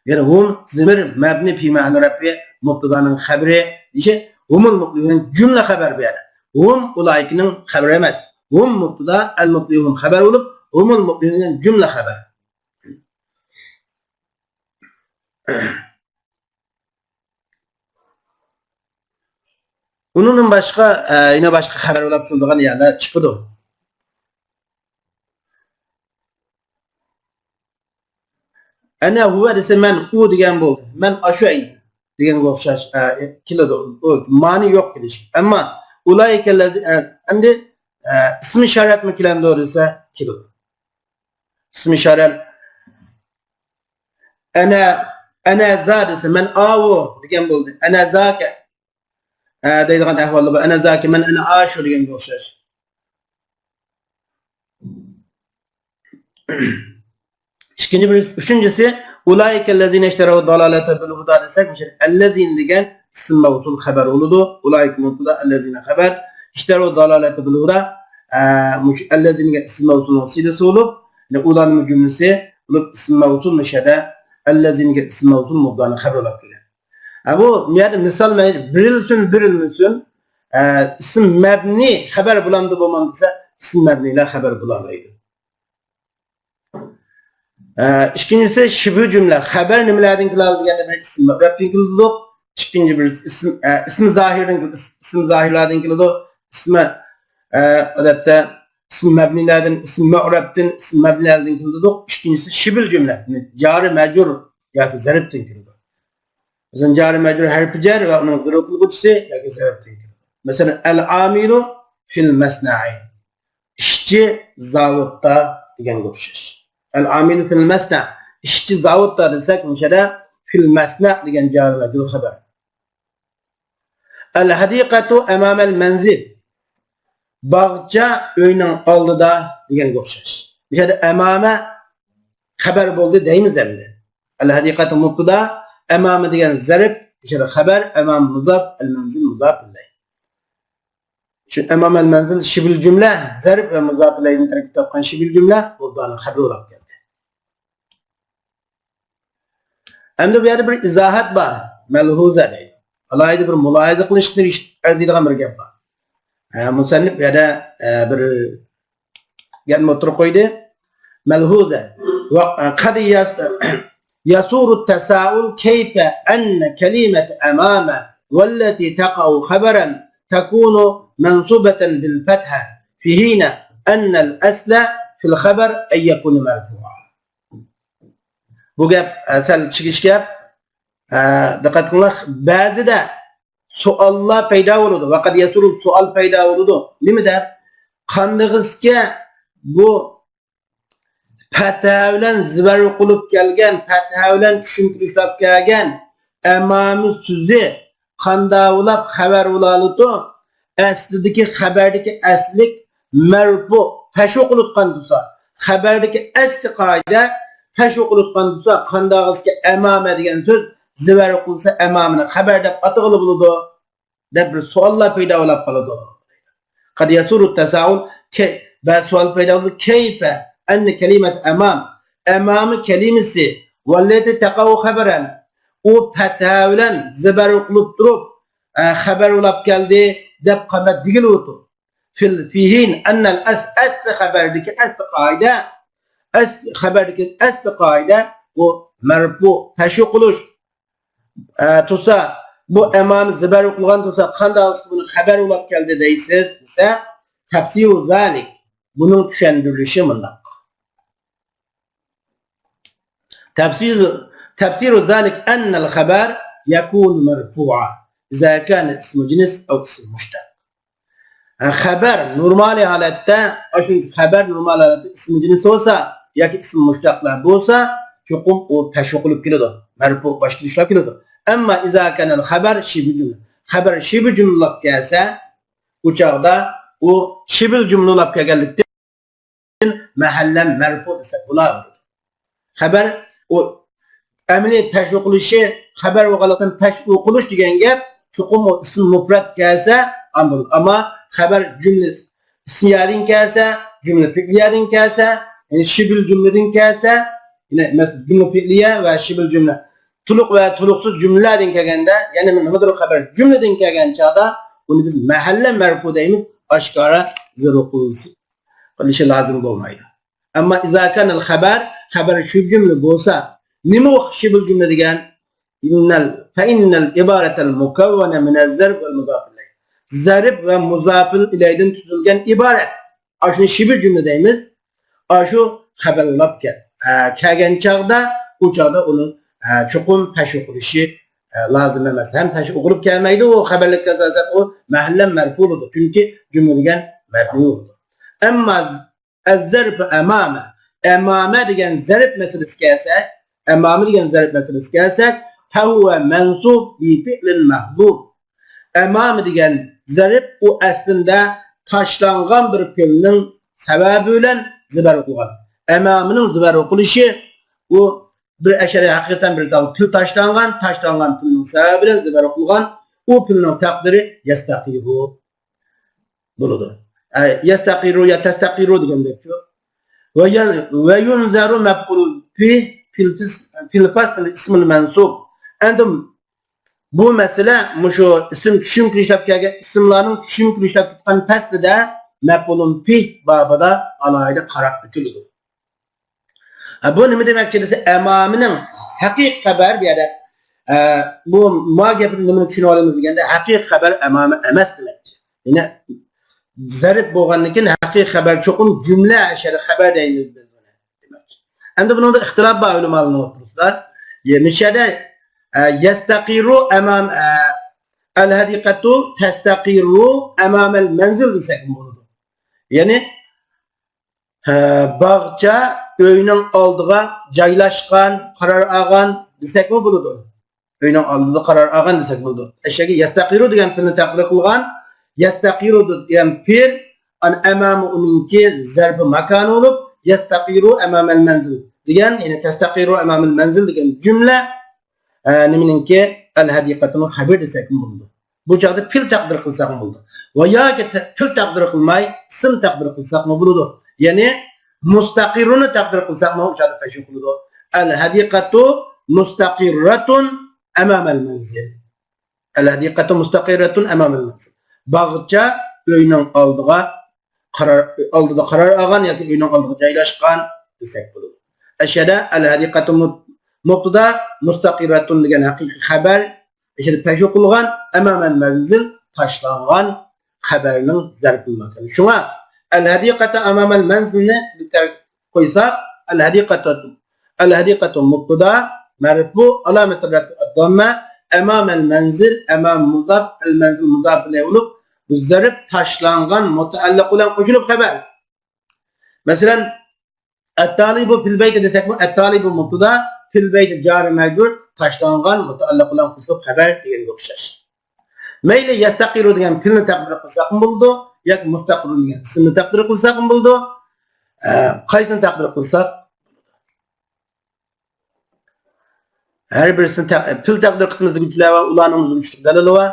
يەنى ھۇم زىمىر مەبنى پى مەھەللى رەفئى، مۇپتىدانىڭ خەبىرى دېيىشى، ھۇمۇل مۇپلىھۇن جۈملە خەبەر بۇ يەردە. ھۇم ئۇلائىكىنىڭ خەبىرى ئەمەس. ھۇم مۇپتىدا، ئەل مۇپلىھۇن خەبەر بولۇپ، ھۇمۇل مۇپلىھۇن جۈملە خەبەر. ئۇنىڭدىن باشقا، ئە، يەنە باشقا خەۋەر بولاپ كېلىدىغان يەرلەر چىقىدۇ. ئەنە ھۇۋە دېسە، مەن ئۇ دېگەن بولدى. مەن ئاشۇ ئەي دېگەنگە ئوخشاش، ئە، كېلىدۇ. ئۇ مانى يوق كېلىش. ئەمما ئۇلائىكەللەزى، ئە، ئەمدى، ئە، ئىسمى ئىشارەتمۇ كېلەمدۇ دېسە، كېلىدۇ. ئىسمى ئىشارەت. ئەنە، ئەنە زا دېسە، مەن ئاۋۇ دېگەن بولدى. ئەنە زاكە، ئە، دەيدىغان ئەھۋالدا بار. ئەنە زاكە، مەن ئەنە ئاشۇ دېگەنگە ئوخشاش. ئىككىنچى بىرسى، ئۈچىنچىسى، ئۇلائىكەللەزىنە ئىشتەرەۋ دالالەتە بىل ھۇدا دېسەك، مۇشۇ ئەللەزىنە دېگەن ئىسىم مەۋسۇل خەۋەر بولىدۇ. ئۇلائىكە مۇبتەدا، ئەللەزىنە خەۋەر. ئىشتەرەۋ دالالەتە بىل ھۇدا، ئە، مۇشۇ ئەللەزىنە دېگەن ئىسىم مەۋسۇلنىڭ سىلىسى بولۇپ، يەنى ئۇلارنىڭ جۈملىسى بولۇپ، ئىسىم مەۋسۇل مۇشەدە ئەللەزىنە دېگەن ئىسىم مەۋسۇل مۇبتەدانىڭ خەۋىرى بولاپ كېلىدۇ. ھە، بۇ يەردە مىسال بېرىلسۇن، بېرىلمىسۇن، ئە، ئىسىم مەبنى خەۋەر بولامدۇ، بولمامدۇ دېسە، ئىسىم مەبنىلەر خەۋەر بولالايدۇ. ئە، ئىككىنچىسى، شىبھۇ جۈملە. خەۋەر نېمىلەردىن كېلىدۇ دېگەندە، بىر ئىسىم مۇئرەبتىن كېلىدۇ. ئىككىنچى بىر ئىسىم، ئە، ئىسمى زاھىردىن كېلىدۇ. ئىسمى زاھىرلاردىن كېلىدۇ. ئىسمى، ئە، ئادەتتە ئىسمى مەبنىلەردىن، ئىسمى مۇئرەبتىن، ئىسمى مەبنىلەردىن كېلىدۇ. ئىككىنچىسى، شىبھۇل جۈملە. جارى مەجرۇر ياكى زەرپتىن كېلىدۇ. مەسىلەن، جارى مەجرۇر ھەرپى جەر ۋە ئۇنىڭ زەرپ قىلغۇچىسى ياكى زەرپتىن كېلىدۇ. مەسىلەن، ئەل ئامىلۇ فىل مەسنەئى. ئىشچى زاۋۇتتا دېگەنگە ئوخشاش. ئەل ئامىلۇ فىل مەسنە. ئىشچى زاۋۇتتا دېسەك، مۇشەدە فىل مەسنە دېگەن جارى مەجرۇر خەۋەر. ئەل ھەدىقەتۇ ئەمامەل مەنزىل. باغچە ئۆينىڭ ئالدىدا دېگەنگە ئوخشاش. مۇشەدە ئەمامە خەۋەر بولدى دەيمىز ئەمدى. ئەل ھەدىقەتۇ مۇبتەدا، ئەمامە دېگەن زەرپ، مۇشەدە خەۋەر، ئەمامە مۇزاپ، ئەل مەنزىل مۇزاپ ئىلەيھ. شۇ ئەمامەل مەنزىل شىبھۇل جۈملە، زەرپ ۋە مۇزاپ ئىلەيھدىن تەركىب تاپقان شىبھۇل جۈملە مۇبتەدانىڭ خەۋىرى بولاپ كەلدى. ئەمدى بۇ يەردە بىر ئىزاھات بار، مەلھۇزە دەيدۇ. ئالاھىدە بىر مۇلاھىزە قىلىشقا ئەرزىيدىغان بىر گەپ بار. ئە، مۇسەننىپ بۇ يەردە، ئە، بىر گەپنى ئوتتۇرىغا قويدى. مەلھۇزە. وقد يس-، يثور التساؤل كيف أن كلمة أمام والتي تقع خبرا تكون منصوبة بالفتحة في حين أن الأصل في الخبر أن يكون مرفوعا. بۇ گەپ، ئە، سەل چىگىش گەپ. ئە، دىققەت قىلىڭلار، بەزىدە سوئاللار پەيدا بولىدۇ. ۋەقەد يەسۇرۇ سوئال پەيدا بولىدۇ. نېمە دەپ؟ قاندىغىسكە بۇ پەتھە بىلەن زىبەر ئوقۇلۇپ كەلگەن، پەتھە بىلەن چۈشۈم كىرىشلەپ كەلگەن ئەمامە سۆزى قانداق بولاپ خەۋەر بولالىدۇ؟ ئەسلىدىكى خەبەردىكى ئەسلىك مەرپۇ پەش ئوقۇلۇۋاتقان تۇرسا، خەبەردىكى ئەسلى قائىدە پەش ئوقۇلۇۋاتقان تۇرسا، قانداقسىكى ئەمامە دېگەن سۆز زىبەر ئوقۇلسا ئەمامىنى خەبەر دەپ ئاتىغىلى بولىدۇ؟ دەپ بىر سوئاللار پەيدا بولاپ قالىدۇ. قەد يەسۇرۇ تەسائۇل، كەي-، بەزى سوئال پەيدا بولىدۇ. كەيفە ئەننە كەلىمەت ئەمام، ئەمامە كەلىمىسى، ۋەللەتى تەقەئۇ خەبەرەن، ئۇ پەتھە بىلەن زىبەر ئوقۇلۇپ تۇرۇپ، ئە، خەبەر بولاپ كەلدى دەپ قانداق دېگىلى ئولتۇر. فىل فىھىن ئەننەل ئەس-، ئەسلى خەبەردىكى ئەسلى قائىدە، ئەسلى خەبەردىكى ئەسلى قائىدە بۇ مەرپۇ پەش ئوقۇلۇش، ئە، تۇرسا، بۇ ئەمامە زىبەر ئوقۇلغان تۇرسا، قانداق بۇنى خەبەر بولاپ كەلدى دەيسىز دېسە، تەپسىرۇ زالىك، بۇنىڭ چۈشەندۈرۈلۈشى مۇنداق. تەپسىر، تەپسىرۇ زالىك ئەننەل خەبەر يەكۇنۇ مەرفۇئا ئىزا كانە ئىسمۇ جىنس ئەۋ ئىسمۇ مۇشتەق. خەبەر نورمالىي ھالەتتە، ئاشۇ خەبەر نورمال ھالەتتە ئىسمى جىنس بولسا ياكى ئىسمى مۇشتەقلار بولسا، چوقۇم ئۇ پەش ئوقۇلۇپ كېلىدۇ. مەرپۇ باشقا ئىشلار كېلىدۇ. ئەمما ئىزا كانەل خەبەر شىبە جۈملە. خەبەر شىبە جۈملە بولۇپ كەلسە، ئۇ چاغدا ئۇ شىبە جۈملە بولۇپ كەلگەنلىكتىن مەھەللەن مەرپۇ دېسەك بولىدۇ. خەبەر ئۇ ئەمەلىي پەش ئوقۇلۇشى، خەبەر بولغانلىقتىن پەش ئوقۇلۇش دېگەن گەپ چوقۇم ئۇ ئىسىم مۇپرەت كەلسە ئاندىن بولىدۇ. ئەمما خەبەر جۈملە ئىسمىيەدىن كەلسە، جۈملە پېئلىيەدىن كەلسە، يەنى شىبىل جۈملىدىن كەلسە، يەنى مەسىلەن جۈملە پېئلىيە ۋە شىبىل جۈملە، تولۇق ۋە تولۇقسىز جۈملىلەردىن كەلگەندە، يەنى مۇندىرۇ خەبەر جۈملىدىن كەلگەن چاغدا ئۇنى بىز مەھەللە مەرپۇ دەيمىز، ئاشكارا زىبەر قىلىشى لازىم بولمايدۇ. ئەمما ئىزا كانەل خەبەر، خەبەر شىبە جۈملە بولسا، نېمە ئۇ شىبىل جۈملە دېگەن؟ ئىننەل، فەئىننەل ئىبارەتەل مۇكەۋۋەنە مىنەز زەرب ۋەل مۇزاف ئىلەيھ. زەرب ۋە مۇزاپىل ئىلەيدىن تۈزۈلگەن ئىبارەت. ئاشۇنى شىبە جۈملە دەيمىز. ئاشۇ خەبەر بولاپ كەل-، ئە، كەلگەن چاغدا، ئۇ چاغدا ئۇنىڭ، ئە، چوقۇم پەش ئوقۇلۇشى، ئە، لازىم ئەمەس. ھەم پەش ئوقۇلۇپ كەلمەيدۇ، ئۇ خەبەرلىك ئاساسەن ئۇ مەھەللەن مەرپۇ بولىدۇ. چۈنكى جۈملە دېگەن مەبنى بولىدۇ. ئەمما ئەززەرب ئەمامە. ئەمامە دېگەن زەرب مەسىلىسىگە كەلسەك، ئەمامە دېگەن زەرب مەسىلىسىگە كەلسەك، فەھۇۋە مەنسۇب بىفىئلىن مەھزۇف. ئەمامە دېگەن زەرب ئۇ ئەسلىندە تاشلانغان بىر پېئىلنىڭ سەۋەبى بىلەن زىبەر ئوقۇلغان. ئەمامىنىڭ زىبەر ئوقۇلۇشى ئۇ بىر ئەشەر ھەقىقەتەن بىر تال پېئىل تاشلانغان، تاشلانغان پېئىلنىڭ سەۋەبى بىلەن زىبەر ئوقۇلغان، ئۇ پېئىلنىڭ تەقدىرى يەستەقىرۇ بولىدۇ. ئە، يەستەقىرۇ يا تەستەقىرۇ دېگەندەكچۇ. ۋە يەن-، ۋە يۇنزەرۇ مەپئۇلۇ فىھ فىل فىس-، فىل فەسلى ئىسمۇل مەنسۇب. ئەمدى بۇ مەسىلە مۇشۇ ئىسىم چۈشۈم كىرىشلەپ كەلگەن، ئىسىملارنىڭ چۈشۈم كىرىشلەپ كەتكەن پەسلىدە مەپئۇلۇن فىھ بابىدا ئالاھىدە قاراپ ئۆتۈلىدۇ. ھە، بۇ نېمە دېمەكچى دېسە، ئەمامىنىڭ ھەقىقىي خەۋەر بۇ يەردە، ئە، بۇ ما گەپنى نېمىنى چۈشىنىۋالىمىز دېگەندە، ھەقىقىي خەۋەر ئەمامە ئەمەس دېمەكچى. يەنى زەرب بولغاندىن كېيىن ھەقىقىي خەۋەر چوقۇم جۈملە ئەشەرە خەۋەر دەيمىز بىز بۇنى دېمەكچى. ئەمدى بۇنىڭدا ئىختىلاپ بار ئۆلىمالارنىڭ ئوتتۇرىسىدا. يە-، مۇشۇ يەردە، ئە، يەستەقىرۇ ئەمام، ئە، ئەل ھەدىقەتۇ تەستەقىرۇ ئەمامەل مەنزىل دېسەكمۇ بولىدۇ. يەنى، ھە، باغچە ئۆينىڭ ئالدىغا جايلاشقان، قارار ئالغان دېسەكمۇ بولىدۇ. ئۆينىڭ ئالدىدا قارار ئالغان دېسەك بولىدۇ. ئەشەگە يەستەقىرۇ دېگەن پېئىلنى تەقدىر قىلغان، يەستەقىرۇ دېگەن پېئىل، ئەن ئەمامە ئۇنىڭكى زەربى ماكانى بولۇپ، يەستەقىرۇ ئەمامەل مەنزىل دېگەن، يەنى تەستەقىرۇ ئەمامەل مەنزىل دېگەن جۈملە، ئە، نېمىنىڭكى؟ ئەل ھەدىقەتىنىڭ خەۋىرى دېسەكمۇ بولىدۇ. بۇ چاغدا پېئىل تەقدىر قىلساقمۇ بولىدۇ. ۋە ياكى تە-، پېئىل تەقدىر قىلماي، ئىسىم تەقدىر قىلساقمۇ بولىدۇ. يەنى مۇستەقىررۇنى تەقدىر قىلساقمۇ ئۇ چاغدا پەش ئوقۇلىدۇ. ئەل ھەدىقەتۇ مۇستەقىررەتۇن ئەمامەل مەنزىل. الحديقة مستقرة أمام المنزل. باغچە ئۆينىڭ ئالدىغا قارار، ئالدىدا قارار ئالغان ياكى ئۆينىڭ ئالدىغا جايلاشقان دېسەك بولىدۇ. ئەشەدە الحديقة مۇبتىدا، مۇستەقىرەتۇن دېگەن ھەقىقىي خەۋەر، ئەشەدە پەشۇ قىلغان، ئەمامەل مەنزىل تاشلانغان خەۋەرنىڭ زەربى مۇناسىۋىتى. شۇڭا الحديقة أمام المنزلنى بىز تەركىب قويساق، الحديقة، الحديقة مۇبتىدا، مەرفۇ، ئالامەتى رەفئى ئەدداممە، ئەمامەل مەنزىل، ئەمام مۇزاپ، ئەل مەنزىل مۇزاپ ئىلەيھى بولۇپ، بۇ زەرب تاشلانغان مۇتەئەللىق بىلەن قوشۇلۇپ خەۋەر. مەسىلەن، ئەتتالىبۇ فىل بەيتى دېسەكمۇ، ئەتتالىبۇ مۇبتىدا، فىل بەيتى جارى مەجرۇر، تاشلانغان مۇتەئەللىق بىلەن قوشۇلۇپ خەۋەر دېگەنگە ئوخشاش. مەيلى يەستەقىرۇ دېگەن پىلنى تەقدىر قىلساقمۇ بولىدۇ، ياكى مۇستەقىرۇ دېگەن ئىسىمنى تەقدىر قىلساقمۇ بولىدۇ. ئە، قايسىنى تەقدىر قىلساق؟ ھەر بىرسىنى تە-، پىل تەقدىر قىلىمىز دېگۈچىلەر ۋە ئۇلارنىڭ ئۈچلۈك دەلىلى بار.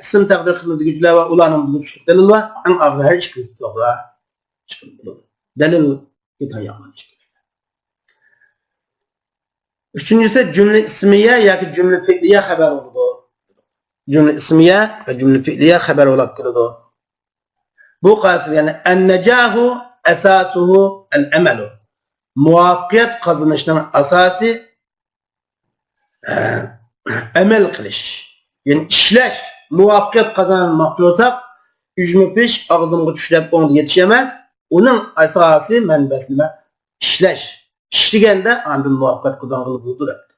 ئىسىم تەقدىر قىلىمىز دېگۈچىلەر ۋە ئۇلارنىڭ ئۈچلۈك دەلىلى بار. ئەڭ ئاخىرى ھەر ئىككىلىسى توغرا چىقىپ تۇرىدۇ. دەلىلگە تايانغان ئىككىلىسى. ئۈچىنچىسى، جۈملە ئىسمىيە ياكى جۈملە پېئلىيە خەۋەر بولىدۇ. جۈملە ئىسمىيە ۋە جۈملە پېئلىيە خەۋەر بولاپ كېلىدۇ. بۇ قائىدىسى، يەنى، النجاح أساسه العمل. مۇۋەپپەقىيەت قازىنىشنىڭ ئاساسى، ئە، ئەمەل قىلىش. يەنى ئىشلەش. مۇۋەپپەقىيەت قازانماقچى بولساق، ئۈجمە پىش، ئاغزىمغا چۈش دەپ ئوڭدا يېتىش ئەمەس. ئۇنىڭ ئاساسىي مەنبەسى نېمە؟ ئىشلەش. ئىشلىگەندە ئاندىن مۇۋەپپەقىيەت قازانغىلى بولىدۇ دەپتۇ.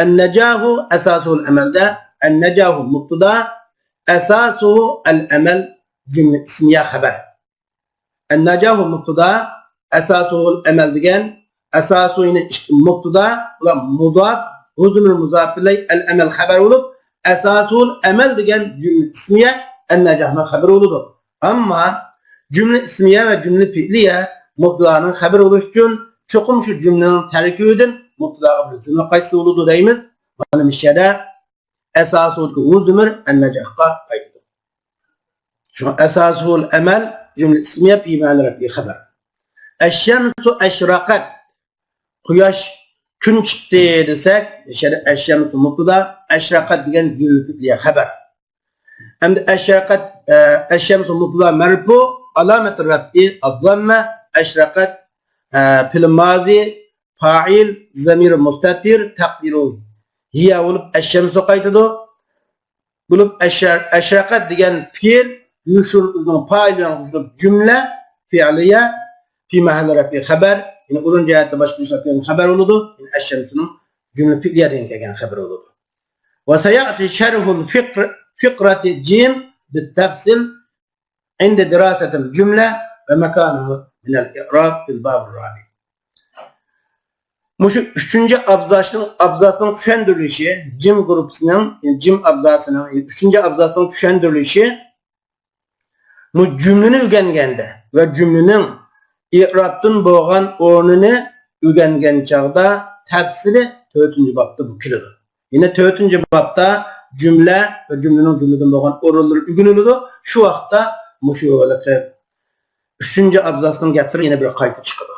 النجاح أساسه العمل دە، النجاح مۇبتىدا، أساسه العمل جۈملە ئىسمىيە خەۋەر. النجاح مۇبتىدا، أساسه العمل دېگەن، أساسه يەنى مۇبتىدا، ئۇلار مۇزاپ، ھۇ زۇمىر مۇزاپ ئىلەيھى، ئەل ئەمەل خەۋەر بولۇپ، أساسه العمل دېگەن جۈملە ئىسمىيە، ئەننەجاھنىڭ خەۋىرى بولىدۇ. ئەمما جۈملە ئىسمىيە ۋە جۈملە پېئلىيە مۇبتىدانىڭ خەۋىرى بولۇش ئۈچۈن، چوقۇم شۇ جۈملىنىڭ تەركىبىدىن مۇبتىداغا بىر جۈملە قايتسا بولىدۇ دەيمىز. مانا مۇشۇ يەردە أساسه دىكى ھۇ زۇمىر ئەننەجاھقا قايتىدۇ. شۇڭا أساسه العمل جۈملە ئىسمىيە في محل رفع خبر. الشمس أشرقت. قۇياش، كۈن چىقتى دېسەك، مۇشۇ يەردە الشمس مۇبتىدا، أشرقت دېگەن جۈملە پېئلىيە خەۋەر. ئەمدى أشرقت، ئە، الشمس مۇبتىدا مەرفۇ، ئالامەت رەفئى الضمة، أشرقت، ئە، پېئىل مازى، پائىل، زەمىر مۇستەتىر، تەقدىرى ھىيە بولۇپ، الشمس قايتىدۇ. بولۇپ، أشرقت دېگەن پېئىل يۇشۇر ئۆزىنىڭ پائىلى بىلەن قوشۇلۇپ، جۈملە پېئلىيە في محل رفع خبر، يەنى ئورۇن جەھەتتە باشقۇرۇشتا كەلگەن خەۋەر بولىدۇ. يەنى الشمسنىڭ جۈملە پېئلىيەدىن كەلگەن خەۋىرى بولىدۇ. وسيأتي شرح الفقرة جيم بالتفصيل عند دراسة الجملة ومكانها من الإعراب في الباب الرابع. مۇشۇ ئۈچىنچى ئابزاسنىڭ، ئابزاسنىڭ چۈشەندۈرۈلۈشى، جىم گۇرۇپپىسىنىڭ، جىم ئابزاسىنىڭ ئۈچىنچى ئابزاسنىڭ چۈشەندۈرۈلۈشى، بۇ جۈملىنى ئۆگەنگەندە ۋە جۈملىنىڭ ئېئرابتىن بولغان ئورنىنى ئۆگەنگەن چاغدا تەپسىلىي تۆتىنچى بابتا بۇ كېلىدۇ. يەنى تۆتىنچى بابتا جۈملە ۋە جۈملىنىڭ جۈملىدىن بولغان ئورۇنلىرى ئۆگىنىلىدۇ. شۇ ۋاقىتتا مۇشۇ ھېلىقى ئۈچىنچى ئابزاسنىڭ گەپلىرى يەنە بىر قايتا چىقىدۇ.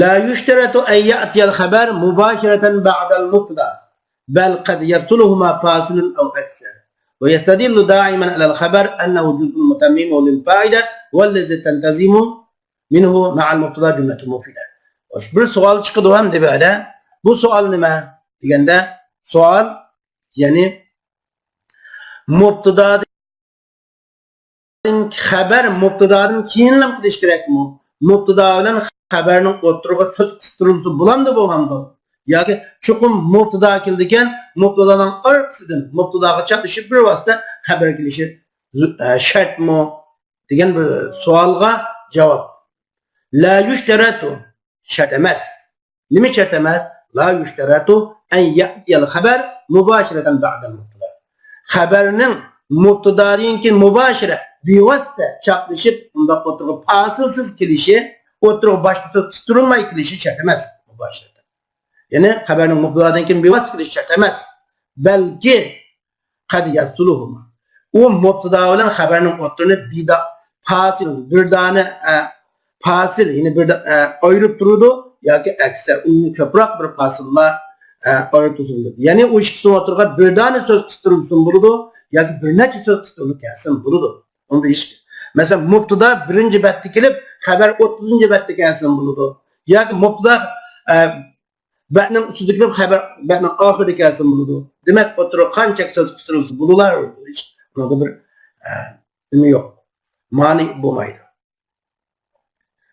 لا يشترط أن يأتي الخبر مباشرة بعد المبتدأ، بل قد يفصلهما فاصل أو أكثر، ويستدل دائما على الخبر أنه جزء متمم للفائدة والذي تنتظم منه مع المبتدأ جملة مفيدة. خوش، بىر سوئال چىقىدۇ ھەم دېمەكتە. بۇ سوئال نېمە دېگەندە، سوئال، يەنى مۇبتىدا خەۋەر مۇبتىدادىن كېيىنلا كېلىشى كېرەكمۇ؟ مۇبتىدا بىلەن خەۋەرنىڭ ئوتتۇرىغا سۆز قىستۇرۇلسا بولامدۇ، بولمامدۇ؟ ياكى چوقۇم مۇبتىدا كېلىدىكەن، مۇبتىدانىڭ ئارقىسىدىن مۇبتىداغا چاپلىشىپ بىر ۋاسىتە خەۋەر كېلىشى، ئە، شەرتمۇ؟ دېگەن بىر سوئالغا جاۋاب. لا يشترط، شەرت ئەمەس. نېمە شەرت ئەمەس؟ لا يشترط أن يأتي الخبر مباشرة بعد المبتدأ. خەۋەرنىڭ مۇبتىدادىن كېيىن مۇباشىرە، بىۋاسىتە چاپلىشىپ، ئۇنداق ئوتتۇرىغا پاسىلسىز كېلىشى، ئوتتۇرىغا باشقا سۆز قىستۇرۇلماي كېلىشى شەرت ئەمەس مۇباشىرەتەن. يەنى خەۋەرنىڭ مۇبتىدادىن كېيىن بىۋاسىتە كېلىشى شەرت ئەمەس. بەلكى قەد يەپسۇلۇھۇما. ئۇ مۇبتىدا بىلەن خەۋەرنىڭ ئوتتۇرىنى بىدا-، پاسىل، بىر دانە، ئە، پاسىل، يەنى بىر دا-، ئە، ئايرىپ تۇرىدۇ ياكى ئەكسىچە ئۇنىڭدىن كۆپرەك بىر پاسىللار، ئە، ئايرىپ تۇرسا بولىدۇ. يەنى ئۇ ئىككىسىنىڭ ئوتتۇرىغا بىر دانە سۆز قىستۇرۇلسىمۇ بولىدۇ ياكى بىر نەچچە سۆز قىستۇرۇلۇپ كەلسىمۇ بولىدۇ. ئۇندا ھېچ، مەسىلەن، مۇپتىدا بىرىنچى بەتتە كېلىپ، خەبەر ئوتتۇزىنچى بەتتە كەلسىمۇ بولىدۇ. ياكى مۇپتىدا، ئە، بەتنىڭ ئۈستىدە كېلىپ، خەبەر بەتنىڭ ئاخىرىدا كەلسىمۇ بولىدۇ. دېمەك، ئوتتۇرىغا قانچە سۆز قىستۇرۇلسا بولىدۇ، ھېچ ئۇنىڭدا بىر، ئە، نېمە يوق، مانى بولمايدۇ.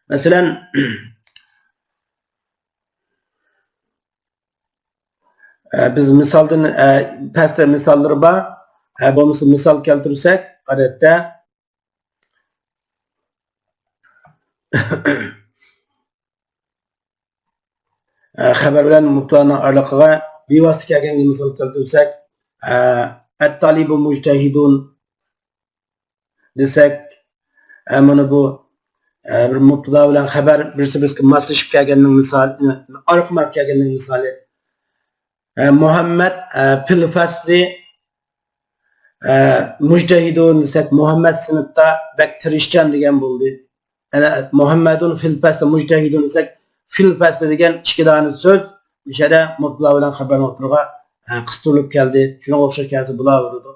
مەسىلەن، ئە، بىز مىسالدىن، ئە، پەستە مىساللىرى بار. ئە، بولمىسا مىسال كەلتۈرسەك، ئادەتتە، ئە، خەبەر بىلەن مۇبتەدانىڭ ئارىلىقىغا بىۋاسىتە كەلگەنگە مىسال كەلتۈرسەك، ئە، ئەتتالىبۇ مۇجتەھىدۇن دېسەك، ئە، مانا بۇ، ئە، بىر مۇبتەدا بىلەن خەبەر بىرسى بىرسىگە ماسلىشىپ كەلگەننىڭ مىسالى، ئارقىمۇ كەلگەننىڭ مىسالى. ئە، مۇھەممەد، ئە، فىل فەسلى، ئە، مۇجتەھىدۇن دېسەك، مۇھەممەد سىنىپتا بەك تىرىشچان دېگەن بولدى. ئەنە، مۇھەممەدۇن فىل فەسلى مۇجتەھىدۇن دېسەك، فىل فەسلى دېگەن ئىككى دانە سۆز مۇشۇ يەردە مۇبتەدا بىلەن خەبەرنىڭ ئوتتۇرىغا، ئە، قىستۇرۇلۇپ كەلدى. شۇنىڭغا ئوخشاش كەلسە بولاۋېرىدۇ.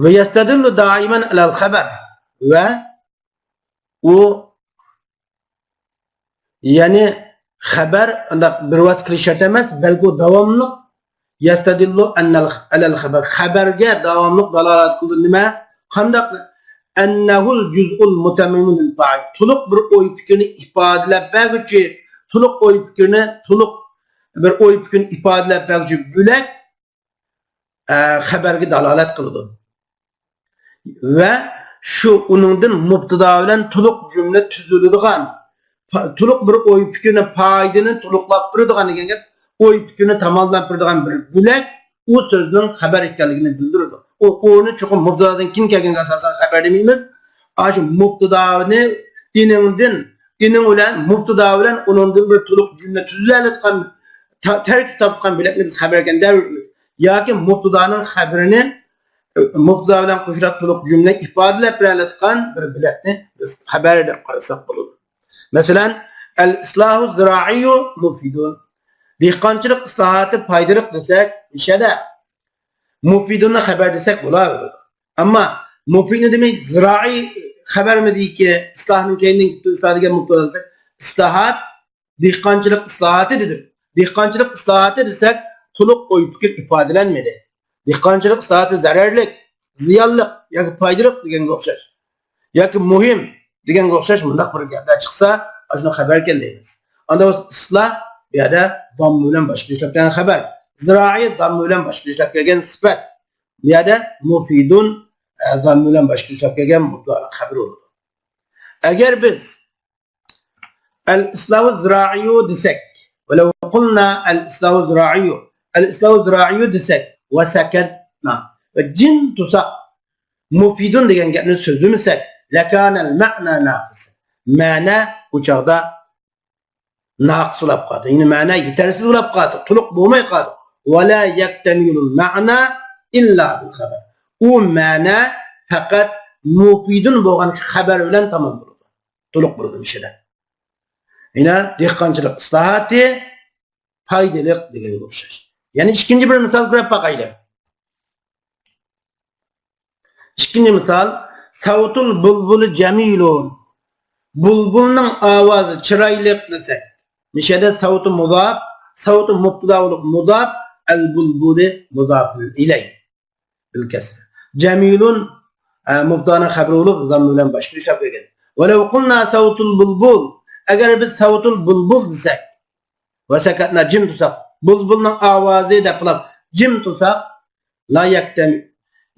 ۋە يەستەدىللۇ دائىمەن ئەلەل خەبەر. ۋە ئۇ، يەنى خەبەر ئانداق بىر ۋاسىتە كېلىش شەرت ئەمەس، بەلكى ئۇ داۋاملىق يەستەدىللۇ ئەننەل، ئەلەل خەبەر. خەبەرگە داۋاملىق دالالەت قىلىدۇ. نېمە؟ قانداق؟ ئەننەھۇل جۇزئۇل مۇتەممىمۇ لىل فائىل. تولۇق بىر ئوي پىكىرنى ئىپادىلەپ بەرگۈچى، تولۇق ئوي پىكىرنى، تولۇق بىر ئوي پىكىرنى ئىپادىلەپ بەرگۈچى بۆلەك ئە، خەبەرگە دالالەت قىلىدۇ. ۋە شۇ ئۇنىڭدىن مۇبتىدا بىلەن تولۇق جۈملە تۈزۈلىدىغان، پا-، تولۇق بىر ئوي پىكىرنى، پائىدىنى تولۇقلاپ بېرىدىغان دېگەن گەپ، ئوي پىكىرنى تاماملاپ بېرىدىغان بىر بۆلەك ئۇ سۆزنىڭ خەبەر ئىكەنلىكىنى بىلدۈرىدۇ. ئۇ ئورنى چوقۇم مۇبتىدادىن كېيىن كەلگەنگە ئاساسەن خەبەر دېمەيمىز. ئاشۇ مۇبتىدانى ئېنىڭدىن، ئېنىڭ بىلەن، مۇبتىدا بىلەن ئۇنىڭدىن بىر تولۇق جۈملە تۈزۈلەلەتقان، تا-، تەركىب تاپقان بۆلەكنى بىز خەبەر ئىكەن دەۋېرىمىز. ياكى مۇبتىدانىڭ خەبىرىنى، ئە، مۇبتىدا بىلەن قوشۇلۇپ تولۇق جۈملە ئىپادىلەپ بېرەلەتقان بىر بۆلەكنى بىز خەبەر دەپ قارىساق بولىدۇ. مەسىلەن، ئەل ئىسلاھۇ زىرائىيۇ مۇفىدۇن. دېھقانچىلىق ئىسلاھاتى پايدىلىق دېسەك، مۇشەدە مۇفىدۇننى خەبەر دېسەك بولاۋېرىدۇ. ئەمما مۇفىدنى دېمەي، زىرائىي خەبەرمىدىكى، ئىسلاھنىڭ كەينىدىن كېلىپ ئىسلاھ دېگەن مۇبتىدا دېسەك، ئىسلاھات، دېھقانچىلىق ئىسلاھاتى دېدۇق. دېھقانچىلىق ئىسلاھاتى دېسەك، تولۇق ئوي پىكىر ئىپادىلەنمىدى. دېھقانچىلىق ئىسلاھاتى زەرەرلىك، زىيانلىق ياكى پايدىلىق دېگەنگە ئوخشاش. ياكى مۇھىم دېگەنگە ئوخشاش مۇنداق بىر گەپلەر چىقسا، ئاشۇنى خەبەركەن دەيمىز. ئاندا بولسا ئىسلاھ، بۇ يەردە داممە بىلەن باشقا ئىشلەپ كەلگەن خەبەر. زىرائىي داممە بىلەن باشقا ئىشلەپ كەلگەن سۈپەت. بۇ يەردە مۇفىدۇن، ئە، داممە بىلەن باشقا ئىشلەپ كەلگەن مۇبتىدا خەبەر بولىدۇ. ئەگەر بىز ئەل ئىسلاھۇ زىرائىيۇ دېسەك، ۋەلەۋ قۇلنا ئەل ئىسلاھۇ زىرائىيۇ، ئەل ئىسلاھۇ زىرائىيۇ دېسەك، ۋە سەكەتنا، ۋە جىم تۇرساق، مۇفىدۇن دېگەن گەپنى سۆزلىمىسەك، لەكانەل مەنا ناقىس. مەنە ئۇ چاغدا ناقىس بولاپ قالدى. يەنى مەنە يېتەرسىز بولاپ قالدى، تولۇق بولماي قالدى. ۋەلا يەكتەمىلۇل مەنا ئىللا بىل خەبەر. ئۇ مەنە پەقەت مۇفىدۇن بولغان خەبەر بىلەن تامام بولىدۇ. تولۇق بولىدۇ مۇشۇدە. يەنە دېھقانچىلىق ئىسلاھاتى پايدىلىق دېگەنگە ئوخشاش. يەنە ئىككىنچى بىر مىسال كۆرۈپ باقايلى. ئىككىنچى مىسال، سەۋتۇل بۇلبۇلى جەمىلۇن. بۇلبۇلنىڭ ئاۋازى چىرايلىق دېسەك، مۇشەدە سەۋتۇ مۇزاپ، سەۋتۇ مۇبتىدا بولۇپ مۇزاپ، ئەل بۇلبۇلى مۇزاپۇن ئىلەي. بىل كەسرە. جەمىلۇن، ئە، مۇبتىدانىڭ خەبىرى بولۇپ، زاممە بىلەن باشقا ئىشلەپ كەلگەن. ۋەلەۋ قۇلنا سەۋتۇل بۇلبۇل. ئەگەر بىز سەۋتۇل بۇلبۇل دېسەك، ۋە سەكەتنا، جىم تۇرساق، بۇلبۇلنىڭ ئاۋازى دەپ قىلىپ جىم تۇرساق، لا يەكتەم-،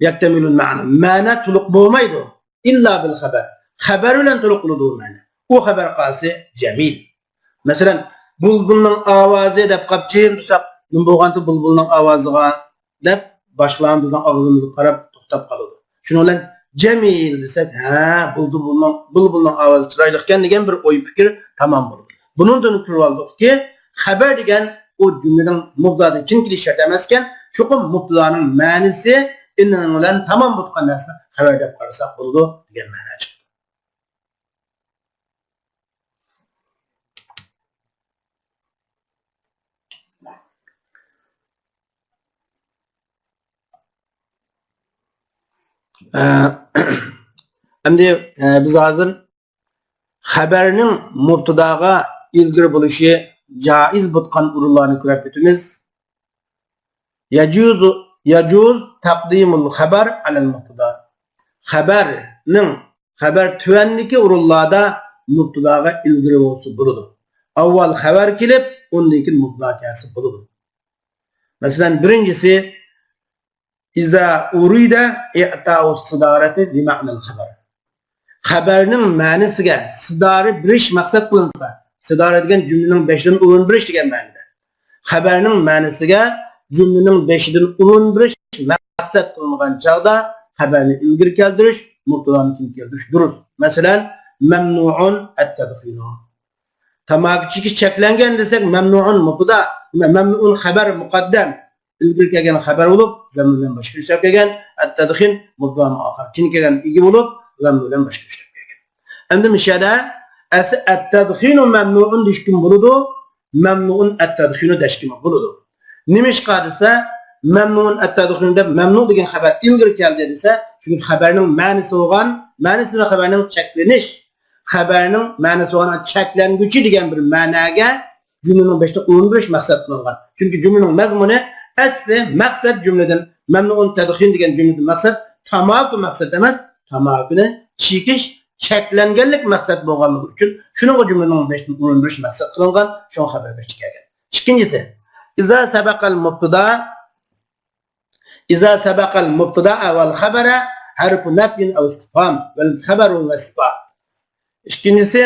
يەكتەمىلۇل مەنا. مەنە تولۇق بولمايدۇ. ئىللا بىل خەبەر. خەبەر بىلەن تولۇق بولىدۇ مەنە. ئۇ خەبەر قالسا جەمىل. مەسىلەن، بۇلبۇلنىڭ ئاۋازى دەپ قاپ جىم تۇرساق، نېمە بولغانتى بۇلبۇلنىڭ ئاۋازىغا دەپ باشقىلارمۇ بىزنىڭ ئاغزىمىزغا قاراپ توختاپ قالىدۇ. شۇنىڭ بىلەن جەمىل دېسەك، ھە، بۇلبۇلنىڭ، بۇلبۇلنىڭ ئاۋازى چىرايلىقكەن دېگەن بىر ئوي پىكىر تامام بولىدۇ. بۇنىڭدىن كۆرۈۋالدۇقكى، خەبەر دېگەن ئۇ جۈملىنىڭ مۇبتىدادىن كېيىن كېلىش شەرت ئەمەسكەن، چوقۇم مۇبتىدانىڭ مەنىسى ئىننىنىڭ بىلەن تامام بولغان نەرسىنى خەۋەر دەپ قارىساق بولىدۇ دېگەن مەنا چىقىدۇ. ئە، ئەمدى، ئە، بىز ھازىر خەبەرنىڭ مۇبتىداغا ئىلگىرى بولۇشى جائىز بولغان ئورۇنلارنى كۆرۈپ ئۆتىمىز. يجوز، يجوز تقديم الخبر على المبتدا. خەبەرنىڭ، خەبەر تۆۋەندىكى ئورۇنلاردا مۇبتىداغا ئىلگىرى بولسا بولىدۇ. ئاۋۋال خەۋەر كېلىپ، ئۇندىن كېيىن مۇبتىدا كەلسە بولىدۇ. مەسىلەن، بىرىنچىسى، إذا أريد إعطاء الصدارة لمعنى الخبر. خەبەرنىڭ مەنىسىگە سىدارە بېرىش مەقسەت قىلىنسا، سىدارە دېگەن جۈملىنىڭ بېشىدىن ئورۇن بېرىش دېگەن مەنىدە. خەبەرنىڭ مەنىسىگە جۈملىنىڭ بېشىدىن ئورۇن بېرىش مەقسەت قىلىنغان چاغدا خەبەرنى ئىلگىرى كەلتۈرۈش، مۇبتىدانى كېيىن كەلتۈرۈش دۇرۇس. مەسىلەن، ممنوع التدخين. تاماكا چېكىش چەكلەنگەن دېسەك، مەمنۇئۇن مۇبتىدا، مەمنۇئۇن خەبەر مۇقەددەم، ئىلگىرى كەلگەن خەبەر بولۇپ، زەممە بىلەن باشقا ئىشلەپ كەلگەن، ئەتتەدخىن مۇبتىدا مۇئەخخەر، كېيىن كەلگەن ئىگە بولۇپ، زەممە بىلەن باشقا ئىشلەپ كەلگەن. ئەمدى مۇشۇ يەردە ئەسلى ئەتتەدخىنۇ مەمنۇئۇن دېيىشكىمۇ بولىدۇ، مەمنۇئۇن ئەتتەدخىنۇ دەشكىمۇ بولىدۇ. نېمىشقا دېسە، مەمنۇئۇن ئەتتەدخىنۇ دەپ مەمنۇ دېگەن خەۋەر ئىلگىرى كەلدى دېسە، چۈنكى خەۋەرنىڭ مەنىسى بولغان، مەنىسى ۋە خەۋەرنىڭ چەكلىنىش، خەۋەرنىڭ مەنىسى بولغان چەكلەنگۈچى دېگەن بىر مەناگە جۈملىنىڭ بېشىدا ئورۇن بېرىش مەقسەت قىلىنغان. چۈنكى جۈملىنىڭ مەزمۇنى ئەسلى مەقسەت جۈملىدىن، مەمنۇئۇن تەدخىن دېگەن جۈملىدىن مەقسەت تاماكا مەقسەت ئەمەس، تاماكىنى چېكىش، چەكلەنگەنلىك مەقسەت بولغانلىقى ئۈچۈن شۇنىڭغا جۈملىنىڭ بېشىدىن ئورۇن بېرىش مەقسەت قىلىنغان، شۇڭا خەۋەر بېشىدا كەلگەن. ئىككىنچىسى، إذا سبق المبتدا، إذا سبق المبتدا والخبر حرف نفي أو استفهام والخبر وصفا. ئىككىنچىسى،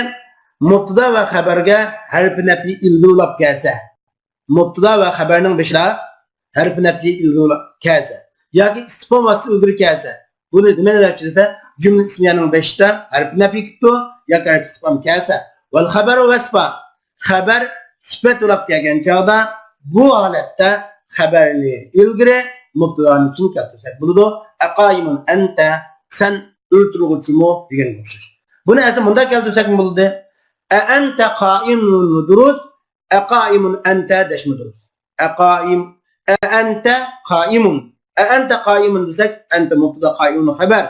مۇبتىدا ۋە خەبەرگە ھەرپى نەپي ئىلگىرىلەپ كەلسە، مۇبتىدا ۋە خەبەرنىڭ بېشىدا ھەرپى نەپي ئىلگىرىلەپ كەلسە ياكى ئىستىفھام ۋاسىتىسى ئىلگىرى كەلسە، بۇنى نېمە دېمەكچى دېسە، جۈملە ئىسمىيەنىڭ بېشىدا ھەرپى نەپي كېلىپتۇ ياكى ھەرپى ئىستىفھام كەلسە، والخبر وصفا، خەبەر سۈپەت بولاپ كەلگەن چاغدا، بۇ ھالەتتە خەبەرنى ئىلگىرى، مۇبتىدانى كېيىن كەلتۈرسەك بولىدۇ. أقائم أنت، سەن ئولتۇرغۇچىمۇ دېگەنگە ئوخشاش. بۇنى ئەسلى مۇنداق كەلتۈرسەكمۇ بولىدۇ. أأنت قائم دۇرۇس، أقائم أنت دەشمۇ دۇرۇس. أقائم، أأنت قائم. أأنت قائم دېسەك، أنت مۇبتىدا، قائم خەبەر.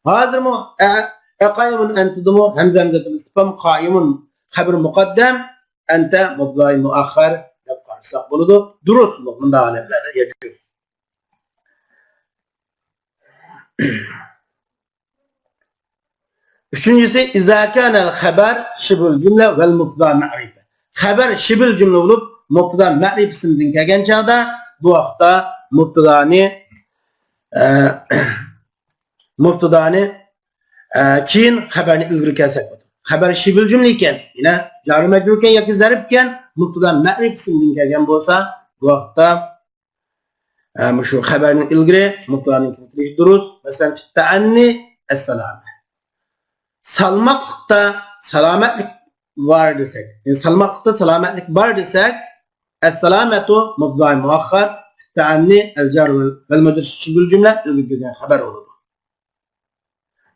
ھازىرمۇ أ، أقائم أنت دىمۇ ھەمزە ھەمزەتۇل ئىستىفھام، قائم خەبەر مۇقەددەم، أنت مۇبتىدا مۇئەخخەر دەپ قارىساق بولىدۇ. دۇرۇس، مۇنداق ھالەتلەردە يەجۇز. ئۈچىنچىسى، إذا كان الخبر شبه الجملة والمبتدا معرفة. خەبەر شىبىل جۈملە بولۇپ، مۇبتىدا مەرىپە ئىسمىدىن كەلگەن چاغدا، بۇ ۋاقىتتا مۇبتىدانى، ئە، مۇبتىدانى، ئە، كېيىن خەبەرنى ئىلگىرى كەلسەك بولىدۇ. خەبەر شىبىل جۈملە ئىكەن، يەنە جارى مەجرۇر ئىكەن ياكى زەرپ ئىكەن، مۇبتىدا مەرىپە ئىسمىدىن كەلگەن بولسا، بۇ ۋاقىتتا ئە، مۇشۇ خەبەرنىڭ ئىلگىرى مۇبتىدانىڭ كېيىن كېلىشى دۇرۇس. مەسىلەن، في التأني السلامة. سالماقلىقتا سالامەتلىك بار دېسەك، يەنى سالماقلىقتا سالامەتلىك بار دېسەك، السلامة مۇبتىدا مۇئەخخەر، في التأني الجار والمجرور شبه الجملة ئىلگىرى كەلگەن خەبەر بولىدۇ.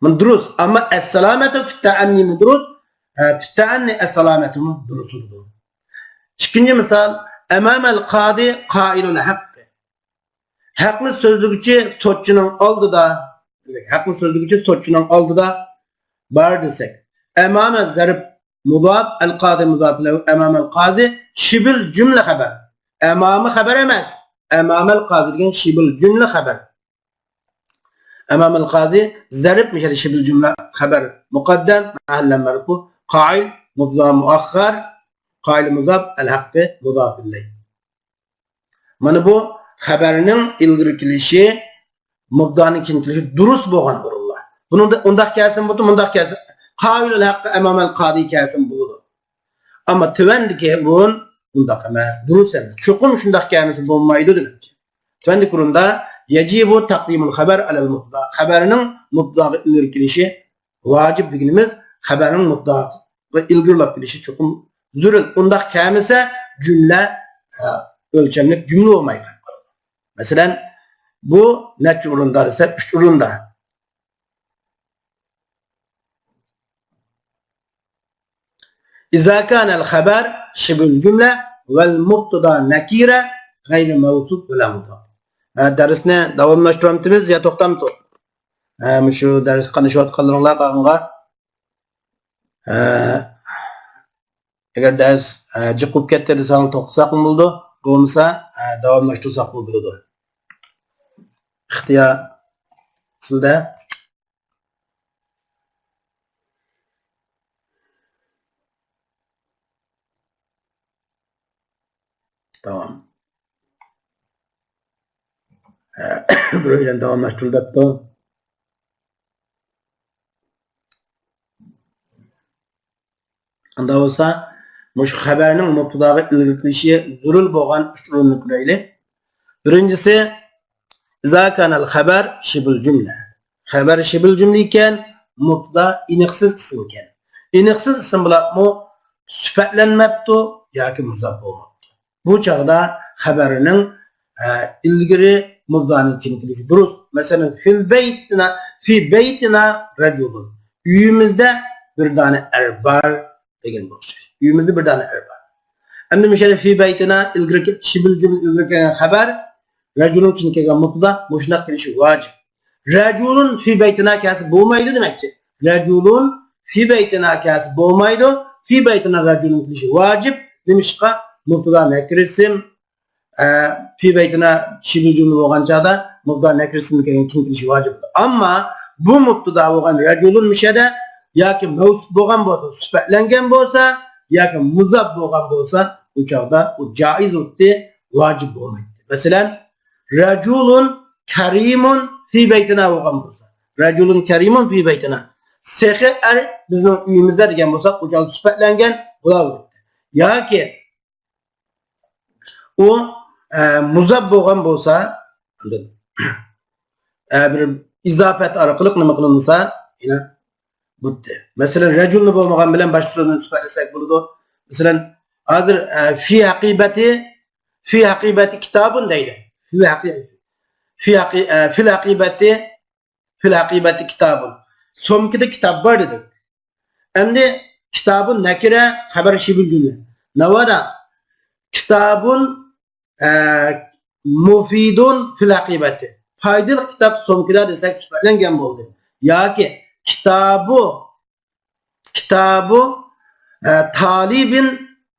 مانا دۇرۇس. ئەمما السلامة في التأني مۇ دۇرۇس، ھە، في التأني السلامة مۇ دۇرۇس بولىدۇ. ئىككىنچى مىسال، أمام القاضي قائل الحق. ھەقنى سۆزلىگۈچى سوتچىنىڭ ئالدىدا، ھەقنى سۆزلىگۈچى سوتچىنىڭ ئالدىدا بار دېسەك، أمام زەرپ مۇزاپ، القاضي مۇزاپ ئىلەيھى، أمام القاضي شىبىل جۈملە خەبەر. أمام خەبەر ئەمەس. أمام القاضي دېگەن شىبىل جۈملە خەبەر. أمام القاضي زەرپ مىشەل شىبىل جۈملە خەبەر مۇقەددەم، مەھەللە مەرپۇ، قائىل مۇبتىدا مۇئەخخەر، قائىل مۇزاپ، الحق مۇزاپ ئىلەيھى. مانا بۇ خەبەرنىڭ ئىلگىرى كېلىشى مۇبتىدانىڭ كېيىن كېلىشى دۇرۇس بولغان ئورۇنلار. بۇنىڭدا ئۇنداق كەلسىمۇ بولىدۇ، مۇنداق كەلسە، قائىل الحق أمام القاضي كەلسىمۇ بولىدۇ. ئەمما تۆۋەندىكى ئورۇن ئۇنداق ئەمەس، دۇرۇس ئەمەس. چوقۇم شۇنداق كەلمىسە بولمايدۇ دېمەكچى. تۆۋەندىكى ئورۇندا يجب تقديم الخبر على المبتدا. خەبەرنىڭ مۇبتىداغا ئىلگىرى كېلىشى ۋاجىپ دېگىنىمىز خەبەرنىڭ مۇبتىداغا ئىلگىرىلەپ كېلىشى چوقۇم زۆرۈر. ئۇنداق كەلمىسە جۈملە، ئە، ئۆلچەملىك جۈملە بولماي قالىدۇ. مەسىلەن، بۇ نەچچە ئورۇندا دېسە، ئۈچ ئورۇندا. إذا كان الخبر شبه الجملة والمبتدا نكرة غير موصوف ولا مضاف. ھە، دەرسنى داۋاملاشتۇرامتىمىز يا توختامتۇق؟ ھە، مۇشۇ دەرسكە قاتنىشىۋاتقانلىرىڭلار قالغانغا، ھە، ئەگەر دەرس، ھە، جىق بولۇپ كەتتى دېسەڭلار توختىساقمۇ بولىدۇ، بولمىسا، ھە، داۋاملاشتۇرساقمۇ بولىدۇ. ئىختىيار سىزدە. تامام. بىر ئۆيدىن داۋاملاشتۇرۇلۇپتۇ. ئۇنداق بولسا، مۇشۇ خەۋەرنىڭ مۇبتىداغا ئىلگىرى كېلىشى زۆرۈر بولغان ئۈچ ئورۇننى كۆرەيلى. بىرىنچىسى، إذا كان الخبر شبه الجملة. خەۋەر شىبىل جۈملە ئىكەن، مۇبتىدا ئېنىقسىز ئىسىم ئىكەن. ئېنىقسىز ئىسىم بولۇپمۇ سۈپەتلەنمەپتۇ ياكى مۇزاپ بولماپتۇ. بۇ چاغدا خەۋەرنىڭ، ئە، ئىلگىرى مۇبتىدانىڭ كېيىن كېلىشى دۇرۇس. مەسىلەن، في بيتنا، في بيتنا رجل. ئۆيىمىزدە بىر دانە ئەر بار دېگەن ئوخشاش. ئۆيىمىزدە بىر دانە ئەر بار. ئەمدى مۇشۇ يەردە في بيتنا ئىلگىرى، شىبىل جۈملە ئىلگىرى كەلگەن خەۋەر، رجلنىڭ كېيىن كەلگەن مۇبتىدا مۇشۇنداق كېلىشى ۋاجىپ. رجل في بيتنا كەلسە بولمايدۇ دېمەكچى. رجل في بيتنا كەلسە بولمايدۇ. في بيتنا رجلنىڭ كېلىشى ۋاجىپ. نېمىشقا؟ مۇبتىدا نەكىرە ئىسىم، ئە، في بيتنا شىبىل جۈملە بولغان چاغدا مۇبتىدا نەكىرە ئىسىم كەلگەن كېيىن كېلىشى ۋاجىپ. ئەمما بۇ مۇبتىدا بولغان رجل مۇشۇ يەردە ياكى مەۋسۇپ بولغان بولسا، سۈپەتلەنگەن بولسا، ياكى مۇزاپ بولغان بولسا، ئۇ چاغدا ئۇ جائىز بولاتتى، ۋاجىپ بولمايتتى. مەسىلەن، رجل كريم في بيتنا بولغان بولسا، رجل كريم في بيتنا، سېخىي ئەر بىزنىڭ ئۆيىمىزدە دېگەن بولساق، ئۇ چاغدا سۈپەتلەنگەن بولاۋېرەتتى. ياكى ئۇ، ئە، مۇزاپ بولغان بولسا، ئە، بىر ئىزاپەت ئارقىلىق نېمە قىلىنسا، يەنە بولاتتى. مەسىلەن، رەجۇلنى بولمىغان بىلەن باشقا سۆزنى سۈپەتلىسەك بولىدۇ. مەسىلەن، ھازىر، ئە، في حقيبة، في حقيبة كتاب دەيدۇ. في حقي-، في حقي-، ئە، في الحقيبة في الحقيبة كتاب. سومكىدا كىتاب بار دېدۇق. ئەمدى كتاب نەكىرە، خەۋەر شىبىل جۈملە. ناۋادا كتاب، ئە، مفيد في الحقيبة. پايدىلىق كىتاب سومكىدا دېسەك سۈپەتلەنگەن بولدى. ياكى كتاب، كتاب، ئە، طالب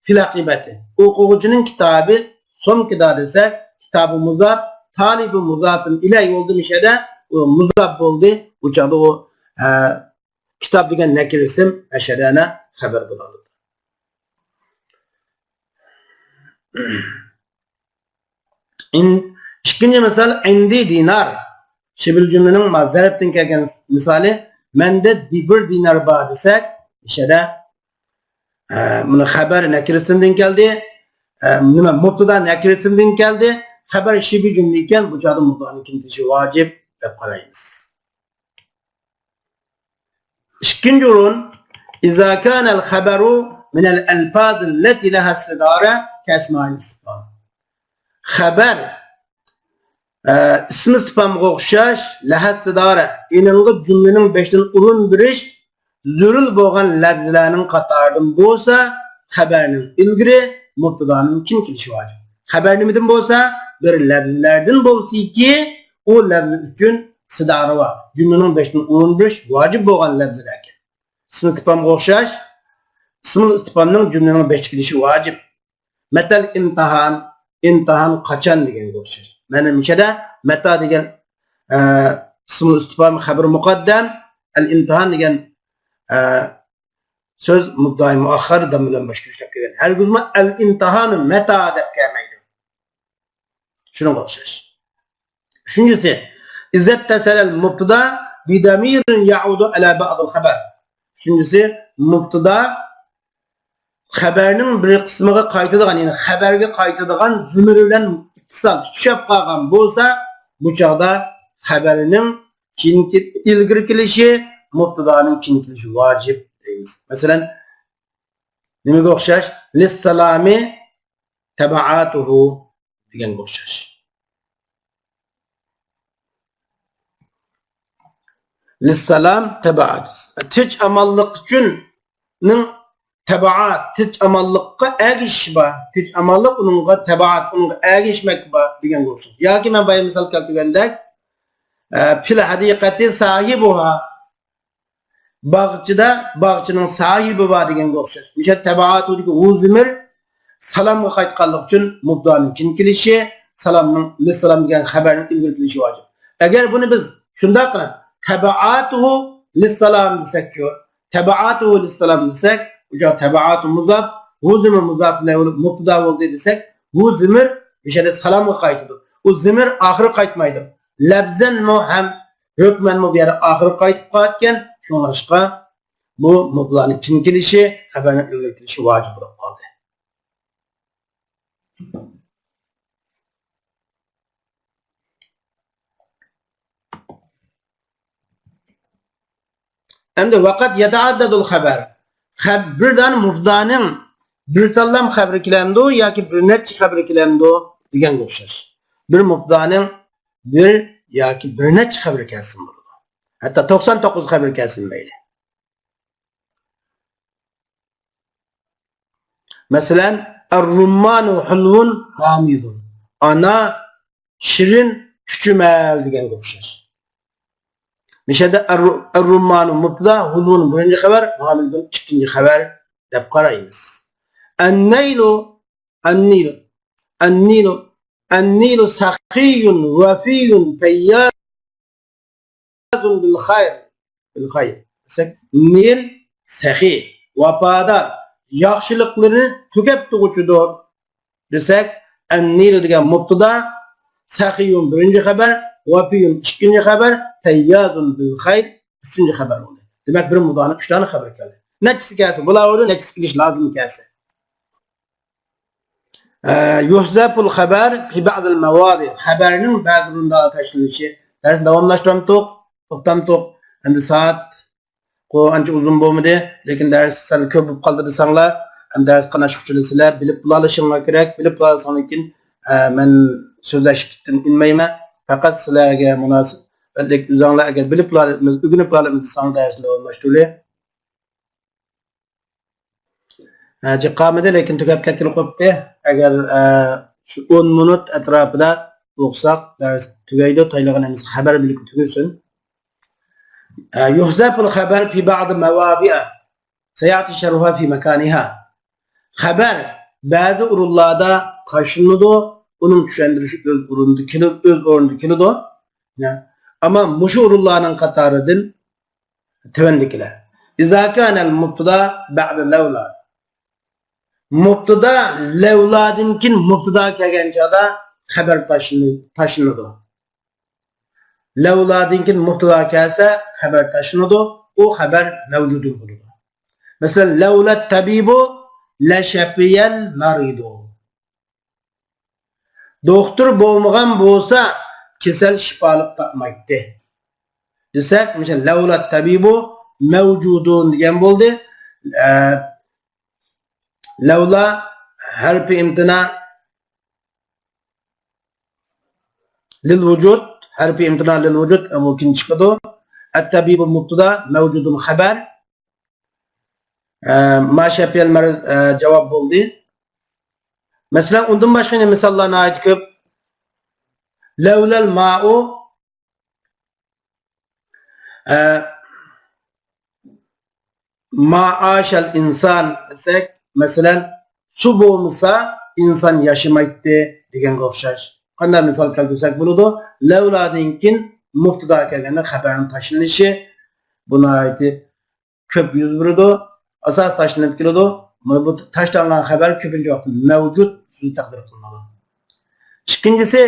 في الحقيبة. ئوقۇغۇچىنىڭ كىتابى سومكىدا دېسەك، كتاب مۇزاپ، طالب مۇزاپ إليه بولدى مۇشۇ يەردە، ئۇ مۇزاپ بولدى. ئۇ چاغدا ئۇ، ئە، كىتاب دېگەن نەكىرە ئىسىم ئەشەدەنە خەۋەر بولالىدۇ. ئىن-، ئىككىنچى مىسال، عندي دينار. شىبىل جۈملىنىڭ ما-، زەرەپتىن كەلگەن مىسالى، مەندە دى-، بىر دىنار بار دېسەك، ئىشەدە، ئە، مۇنۇ خەۋەر نەكىرە ئىسىمدىن كەلدى. ئە، نېمە، مۇبتىدا نەكىرە ئىسىمدىن كەلدى. خەۋەر شىبىل جۈملە ئىكەن، بۇ چاغدا مۇبتىدانىڭ كېيىن كېلىشى ۋاجىپ دەپ قارايمىز. ئىككىنچى ئورۇن، إذا كان الخبر من الألفاظ التي لها الصدارة كأسماء الاستفهام. خەۋەر، ئە، ئىسمى ئىستىفھامغا ئوخشاش، لەھە سىدارە، ئېنىڭغا جۈملىنىڭ بېشىدىن ئورۇن بېرىش زۆرۈر بولغان لەپزىلەرنىڭ قاتارىدىن بولسا، خەۋەرنىڭ ئىلگىرى، مۇبتىدانىڭ كېيىن كېلىشى ۋاجىپ. خەۋەر نېمىدىن بولسا، بىر لەپزىلەردىن بولسىكى، ئۇ لەپزى ئۈچۈن سىدارە بار. جۈملىنىڭ بېشىدىن ئورۇن بېرىش ۋاجىپ بولغان لەپزىلەركەن. ئىسمى ئىستىپھامغا ئوخشاش، ئىسمى ئىستىپھامنىڭ جۈملىنىڭ بېشىدا كېلىشى ۋاجىپ. مەتەل ئىمتىھان، ئىمتىھان قاچان دېگەنگە ئوخشاش. مەنە مۇشەدە مەتا دېگەن، ئە، ئىسمۇل ئىستىپھام خەبىر مۇقەددەم، ئەل ئىمتىھان دېگەن، ئە، سۆز مۇددىئاي مۇئەخخەر دام بىلەن باشقا ئىشلەپ كەلگەن. ھەرگىزمۇ ئەل ئىمتىھانۇ مەتا دەپ كەلمەيدۇ. شۇنىڭغا ئوخشاش. ئۈچىنچىسى، إذا اتصل المبتدا بضمير يعود على بعض الخبر. ئۈچىنچىسى، مۇبتىدا خەۋەرنىڭ بىر قىسمىغا قايتىدىغان، يەنى خەۋەرگە قايتىدىغان زۇمىرى بىلەن ئىتتىسال، تۇتىشىپ قالغان بولسا، بۇ چاغدا خەۋەرنىڭ كېيىنكى، ئىلگىرى كېلىشى، مۇبتىدانىڭ كېيىن كېلىشى ۋاجىپ دەيمىز. مەسىلەن، نېمىگە ئوخشاش؟ للسلام تبعاته دېگەنگە ئوخشاش. للسلام تبعات. تىنچ ئامانلىق ئۈچۈننىڭ تەبەئات، تىنچ ئامانلىققا ئەگىشىش بار. تىنچ ئامانلىق ئۇنىڭغا تەبەئات، ئۇنىڭغا ئەگىشمەك بار دېگەنگە ئوخشايدۇ. ياكى مەن بايا مىسال كەلتۈرگەندەك، ئە، في الحديقة صاحبها. باغچىدا باغچىنىڭ ساھىبى بار دېگەنگە ئوخشاش. مۇشۇ تەبەئاتۇدىكى ھۇ زىمىر سالامغا قايتقانلىقى ئۈچۈن مۇبتادانىڭ كېيىن كېلىشى، سالامنىڭ لىسسالام دېگەن خەبەرنىڭ ئىلگىرى كېلىشى ۋاجىپ. ئەگەر بۇنى بىز شۇنداق قىلىپ، تەبەئاتۇھۇ لىسسالام دېسەكچۇ، تەبەئاتۇھۇ لىسسالام دېسەك، ئۇ چاغ تەبەئاتۇ مۇزاپ، ھۇ زىمىر مۇزاپ ئىلەيھى بولۇپ مۇبتادا بولدى دېسەك، ھۇ زىمىر مۇشۇ يەردە سالامغا قايتىدۇ. ئۇ زىمىر ئاخىرى قايتمايدۇ. لەپزەنمۇ ھەم ھۆكمەنمۇ بۇ يەردە ئاخىرى قايتىپ قالىدىكەن. شۇڭلاشقا بۇ مۇبتادانىڭ كېيىن كېلىشى خەبەرنىڭ ئىلگىرى كېلىشى ۋاجىپ بولۇپ قالدى. ئەمدى ۋەقەد يەتەئەددەدۇل خەبەر. خەب-، بىر دانە مۇبتادانىڭ بىر تاللام خەبىرى كېلەمدۇ ياكى بىر نەچچە خەبىرى كېلەمدۇ دېگەنگە ئوخشاش. بىر مۇبتادانىڭ بىر ياكى بىر نەچچە خەۋىرى كەلسىمۇ بولىدۇ. ھەتتا توقسان توققۇز خەۋىرى كەلسىمۇ مەيلى. مەسىلەن، الرمان حلو حامض. ئانا شېرىن، چۈچۈمەل دېگەنگە ئوخشاش. مۇشۇ يەردە الر-، الرمان مۇبتادا، ھۇلۋۇن بىرىنچى خەۋەر، ھامىدۇن ئىككىنچى خەۋەر دەپ قارايمىز. النيل، النيل، النيل، النيل سخي وفي فياض بىل خەير، بىل خەير دېسەك، نىل سەخىي، ۋاپادار، ياخشىلىقلىرىنى تۈگەپ تۇرغۇچىدۇر دېسەك، ئەننىلۇ دېگەن مۇبتىدا، سەخىيۇن بىرىنچى خەۋەر، ۋەپىيۇن ئىككىنچى خەۋەر، پەييازۇن بىل خەير ئۈچىنچى خەۋەر بولدى. دېمەك، بىر مۇبتىدانىڭ ئۈچ دانە خەۋىرى كەلدى. نەچچىسى كەلسە، بۇلار ئورنىدا نەچچىسى كېلىشى لازىم كەلسە. ئە، يۇھزەفۇل خەۋەر في بعض المواضع. خەۋەرنىڭ بەزى ئورۇندا تاشلىنىشى. دەرسنى داۋاملاشتۇرامتۇق؟ توختامتۇق؟ ئەمدى سائەت ئانچە ئۇزۇن بولمىدى، لېكىن دەرس سەل كۆپ بولۇپ قالدى دېسەڭلار، ئەمدى دەرس قاناش ئۇچۇرى سىلەر بىلىپ بولالىشىڭلار كېرەك. بىلىپ بولالىساڭلار كېيىن، ئە، مەن سۆزلەشتىن ئىنمەيمەن. پەقەت سىلەرگە مۇناسىۋەتلىك ئۆزۈڭلار ئەگەر بىلىپ بولالمىز، ئۆگىنىپ بولالمىز دېسەڭلار دەرسنى داۋاملاشتۇرىلى. ھە، جىق قالمىدى، لېكىن تۈگەپ كەتكىلى قوپتى. ئەگەر، ئە، شۇ ئون مىنۇت ئەتراپىدا ئوقۇساق، دەرس تۈگەيدۇ. تايلىغىنىمىز خەۋەر بىلىپ تۈگىسۇن. ئە، يۇھزەفۇل خەۋەر في بعض مەۋابىئە سەيەتى شەرھۇھا في مەكانىھا. خەۋەر بەزى ئورۇنلاردا تاشلىنىدۇ، ئۇنىڭ چۈشەندۈرۈشى ئۆز ئورنىدا كېلىدۇ، ئۆز ئورنىدا كېلىدۇ. يا. ئەمما مۇشۇ ئورۇنلارنىڭ قاتارىدىن تۆۋەندىكىلەر. إذا كان المبتدا بعد لولا. مۇبتىدا لەۋلادىن كېيىن مۇبتىدا كەلگەن چاغدا خەۋەر تاشلىنى-، تاشلىنىدۇ. لەۋلادىن كېيىن مۇبتىدا كەلسە خەۋەر تاشلىنىدۇ. ئۇ خەۋەر مەۋجۇدۇن بولىدۇ. مەسىلەن، لەۋلەت تەبىبۇ لەشەپىيەل مەرىدۇ. دوختۇر بولمىغان بولسا، كېسەل شىپالىق تاپمايتتى. دېسەك، مىسال، لەۋلات تەبىبۇ مەۋجۇدۇن دېگەن بولدى. ئە، لەۋلا ھەرپى ئىمتىنا لىل ۋۇجۇد، ھەرپى ئىمتىنا لىل ۋۇجۇد، ئە، بۇ كېيىن چىقىدۇ. ئەت تەبىبۇ مۇبتىدا، مەۋجۇدۇن خەۋەر. ئە، ما شەپىيەل مەرىز، ئە، جاۋاب بولدى. مەسىلەن، ئۇندىن باشقا يەنە مىساللار ناھايىتى كۆپ. لەۋلەل مائۇ، ئە، ما ئاشەل ئىنسان دېسەك، مەسىلەن، سۇ بولمىسا ئىنسان ياشىمايتتى دېگەنگە ئوخشاش. قانداق مىسال كەلتۈرسەك بولىدۇ؟ لەۋلادىن كېيىن مۇبتىدا كەلگەندە خەۋەرنىڭ تاشلىنىشى، بۇ ناھايىتى كۆپ يۈز بېرىدۇ، ئاساس تاشلىنىپ كېلىدۇ. مانا بۇ تاشلانغان خەۋەر كۆپىنچە ۋاقىتتا مەۋجۇت سۆزى تەقدىر قىلىنىدۇ. ئىككىنچىسى،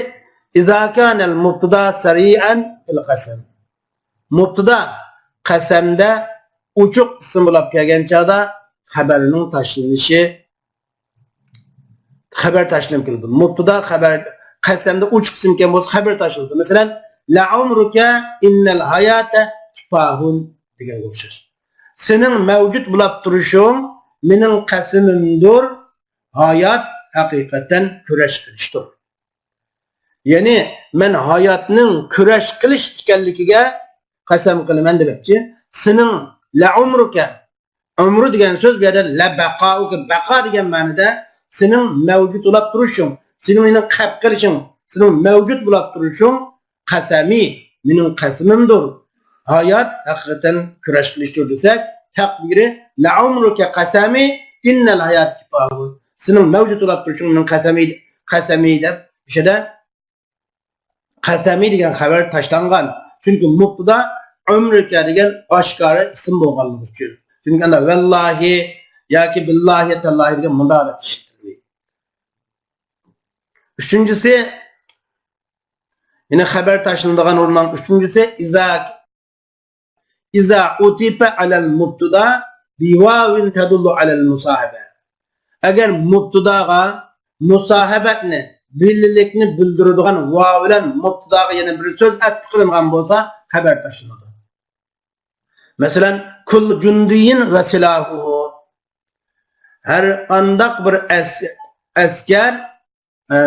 إذا كان المبتدا سريعا في القسم. مۇبتىدا قەسەمدە ئوچۇق ئىسىم بولاپ كەلگەن چاغدا خەۋەرنىڭ تاشلىنىشى خەۋەر تاشلىنىپ كېلىدۇ. مۇبتىدا خەۋەر، قەسەمدە ئوچۇق ئىسىمكەن بولسا خەۋەر تاشلىنىدۇ. مەسىلەن، لەئەمرۇكە ئىننەل ھاياتە تۇپاھۇن دېگەنگە ئوخشاش. سېنىڭ مەۋجۇت بولاپ تۇرۇشۇڭ مېنىڭ قەسىمىمدۇر، ھايات ھەقىقەتەن كۈرەش قىلىشتۇر. يەنى مەن ھاياتنىڭ كۈرەش قىلىش ئىكەنلىكىگە قەسەم قىلىمەن دېمەكچى. سېنىڭ لەئۇمرۇكە، ئۆمرى دېگەن سۆز بۇ يەردە لەبەقائۇكە، بەقا دېگەن مەنىدە سېنىڭ مەۋجۇت بولاپ تۇرۇشۇڭ، سېنىڭ يەنە قېلىپ قېلىشىڭ، سېنىڭ مەۋجۇت بولاپ تۇرۇشۇڭ قەسەمى، مېنىڭ قەسىمىمدۇر. ھايات ھەقىقەتەن كۈرەش قىلىشتۇر دېسەك، تەقدىرى لەئۇمرۇكە قەسەمى ئىننەل ھايات كىفاھۇ. سېنىڭ مەۋجۇت بولاپ تۇرۇشۇڭ مېنىڭ قەسەمى، قەسەمى دەپ، ئىچىدە قەسەمى دېگەن خەۋەر تاشلانغان. چۈنكى مۇبتىدا ئۆمرىكە دېگەن ئاشكارا ئىسىم بولغانلىقى ئۈچۈن. چۈنكى ئاندا ۋەللاھى ياكى بىللاھى تاللاھى دېگەن مۇنداق ھالەتتە ئىشلىتىلمەيدۇ. ئۈچىنچىسى، يەنە خەۋەر تاشلىنىدىغان ئورۇننىڭ ئۈچىنچىسى، ئىزا، ئىزا ئۇتىفە ئەلەل مۇبتىدا بىۋاۋىن تەدۇللۇ ئەلەل مۇساھىبە. ئەگەر مۇبتىداغا مۇساھىبەتنى، بىللىلىكنى بىلدۈرىدىغان ۋاۋ بىلەن مۇبتىداغا يەنە بىر سۆز ئەتپ قىلىنغان بولسا، خەۋەر تاشلىنىدۇ. مەسىلەن، كۇللۇ جۇندىيىن ۋە سىلاھۇھۇ. ھەر قانداق بىر ئەس-، ئەسكەر، ئە،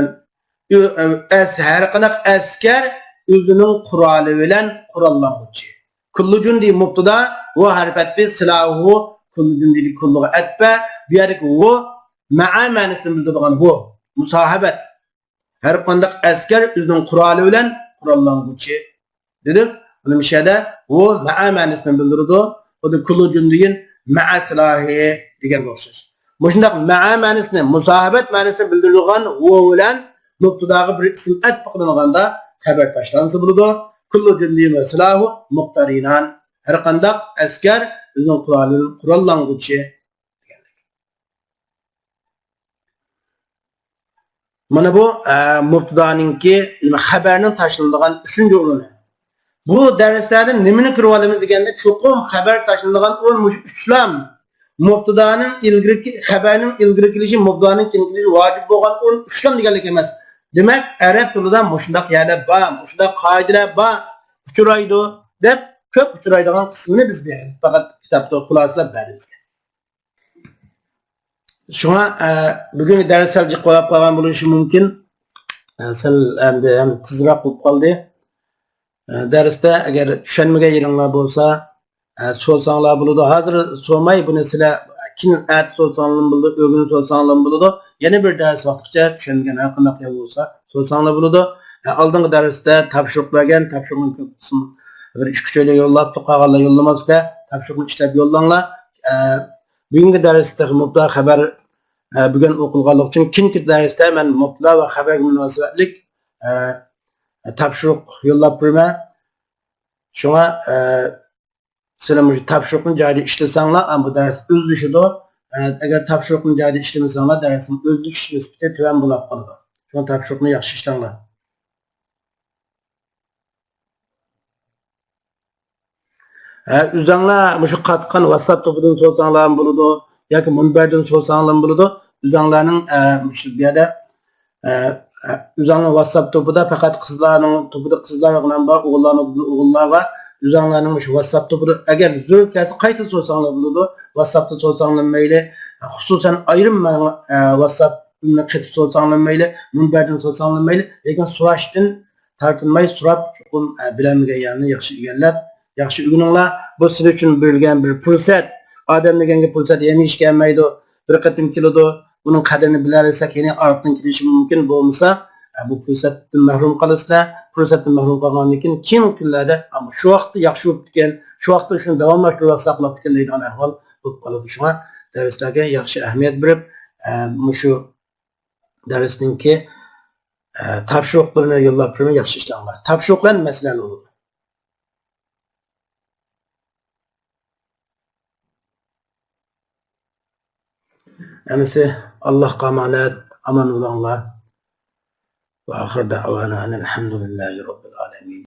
ئۆ-، ئە، ئەس-، ھەر قانداق ئەسكەر ئۆزىنىڭ قورالى بىلەن قوراللانغۇچى. كۇللۇ جۇندى مۇبتىدا، ۋە ھەرپەتتى سىلاھۇ، كۇللۇ جۇندىدىكى كۇللۇغا ئەتپە، بۇ يەردىكى ۋۇ مەئە مەنىسىنى بىلدۈرىدىغان ۋۇ، مۇساھىبەت. ھەر قانداق ئەسكەر ئۆزىنىڭ قورالى بىلەن قوراللانغۇچى دېدۇق. بۇنى مۇشۇ يەردە ۋۇ مەئە مەنىسىنى بىلدۈرىدۇ. خۇددى كۇللۇ جۇندىيىن مەئە سىلاھى دېگەنگە ئوخشاش. مۇشۇنداق مەئە مەنىسىنى، مۇساھىبەت مەنىسىنى بىلدۈرىدىغان ۋۇ بىلەن مۇبتىداغا بىر ئىسىم ئەتپ قىلىنغاندا خەۋەر تاشلانسا بولىدۇ. كۇللۇ جۇندىيىن ۋە سىلاھۇ مۇقتەرىنان. ھەر قانداق ئەسكەر ئۆزىنىڭ قورالى بىلەن قوراللانغۇچى. مانا بۇ، ئە، مۇبتىدانىڭكى، نېمە، خەۋەرنىڭ تاشلىنىدىغان ئۈچىنچى ئورنى. بۇ دەرسلەردە نېمىنى كۆرۈۋالىمىز دېگەندە، چوقۇم خەۋەر تاشلىنىدىغان ئورۇن مۇشۇ ئۈچلام. مۇبتىدانىڭ ئىلگىرىكى، خەۋەرنىڭ ئىلگىرى كېلىشى، مۇبتىدانىڭ كېيىن كېلىشى ۋاجىپ بولغان ئورۇن ئۈچلام دېگەنلىك ئەمەس. دېمەك، ئەرەب تىلىدا مۇشۇنداق يەرلەر بار، مۇشۇنداق قائىدىلەر بار، ئۇچرايدۇ دەپ كۆپ ئۇچرايدىغان قىسمىنى بىز بۇ يەردە پەقەت كىتابتا خۇلاسىلەپ بەردۇق. شۇڭا، ئە، بۈگۈنكى دەرس سەل جىق بولاپ قالغان بولۇشى مۇمكىن. ئە، سەل ئەمدى ھەم تېزراق بولۇپ قالدى. ئە، دەرستە ئەگەر چۈشەنمىگەن يېرىڭلار بولسا، ئە، سورىساڭلار بولىدۇ. ھازىر سورىماي، بۇنى سىلەر كېيىن ئەتە سورىساڭلارمۇ بولىدۇ، ئۆگۈن سورىساڭلارمۇ بولىدۇ. يەنە بىر دەرس ۋاقتىغىچە چۈشەنمىگەن ھەر قانداق يەر بولسا سورىساڭلار بولىدۇ. ئە، ئالدىنقى دەرستە تاپشۇرۇق بەرگەن، تاپشۇرۇقنى كۆپ قىسىم بىر ئىككى ئۈچەيلەن يوللاپتۇ، قالغانلار يوللىماپتۇ. تاپشۇرۇقنى ئىشلەپ يوللاڭلار. ئە، بۈگۈنكى دەرستە مۇبتىدا خەۋەر، ئە، بۈگۈن ئوقۇلغانلىقى ئۈچۈن كېيىنكى دەرستە مەن مۇبتىدا ۋە خەۋەرگە مۇناسىۋەتلىك، ئە، تاپشۇرۇق يوللاپ بېرىمەن. شۇڭا، ئە، سىلەر مۇشۇ تاپشۇرۇقنى جايىدا ئىشلىسەڭلار، ئە، بۇ دەرس ئۆزلىشىدۇ. ئە، ئەگەر تاپشۇرۇقنى جايىدا ئىشلىمىسەڭلار، دەرسنىڭ ئۆزلىشىش نىسبىتى تۆۋەن بولاپ قالىدۇ. شۇڭا تاپشۇرۇقنى ياخشى ئىشلەڭلار. ھە، ئۆزەڭلار مۇشۇ قاتقان ۋاتساپ توپىدىن سورىساڭلارمۇ بولىدۇ ياكى مۇنبەردىن سورىساڭلارمۇ بولىدۇ. ئۆزەڭلارنىڭ، ئە، مۇشۇ بۇ يەردە، ئە، ئە، ئۆزەڭلار ۋاتساپ توپىدا پەقەت قىزلارنىڭ توپىدا قىزلار ئوغۇللار بار، ئوغۇللارنىڭ توپىدا ئوغۇللار بار. ئۆزەڭلارنىڭ مۇشۇ ۋاتساپ توپىدا ئەگەر زۆرۈر كەلسە قايسىدا سورىساڭلار بولىدۇ. ۋاتساپتا سورىساڭلار مەيلى، خۇسۇسەن ئايرىم ماڭا، ئە، ۋاتساپنى قېتىپ سورىساڭلار مەيلى، مۇنبەردىن سورىساڭلار مەيلى، لېكىن سوراشتىن تارتىنماي سوراپ، چوقۇم، ئە، بىلەلمىگەن يەرنى ياخشى ئىگىلەپ، ياخشى ئۆگىنىڭلار. بۇ سىز ئۈچۈن بېرىلگەن بىر پۇرسەت. ئادەم دېگەنگە پۇرسەت ھەمىشە كەلمەيدۇ. بىر قېتىم كېلىدۇ. بۇنىڭ قەدرىنى بىلەلىسەك، يەنە ئارقىدىن كېلىشى مۇمكىن. بولمىسا، ئە، بۇ پۇرسەتتىن مەھرۇم قالىسىلەر. پۇرسەتتىن مەھرۇم قالغاندىن كېيىن، كېيىنكى كۈنلەردە، ئە، شۇ ۋاقىتتا ياخشى بوپتىكەن، شۇ ۋاقىتتا شۇنى داۋاملاشتۇرۇۋاتساق بوپتىكەن دەيدىغان ئەھۋال بولۇپ قالىدۇ. شۇڭا دەرسلەرگە ياخشى ئەھمىيەت بېرىپ، ئە، مۇشۇ دەرسنىڭكى، ئە، تاپشۇرۇقلىرىنى يوللاپ بېرىمەن، ياخشى ئىشلەڭلار. تاپشۇرۇق بىلەن مەسىلەنى ئۇلۇغ. ھەممىسى ئاللاھقا ئامانەت، ئامان بولۇڭلار. وآخر دعوانا أن الحمد لله رب العالمين.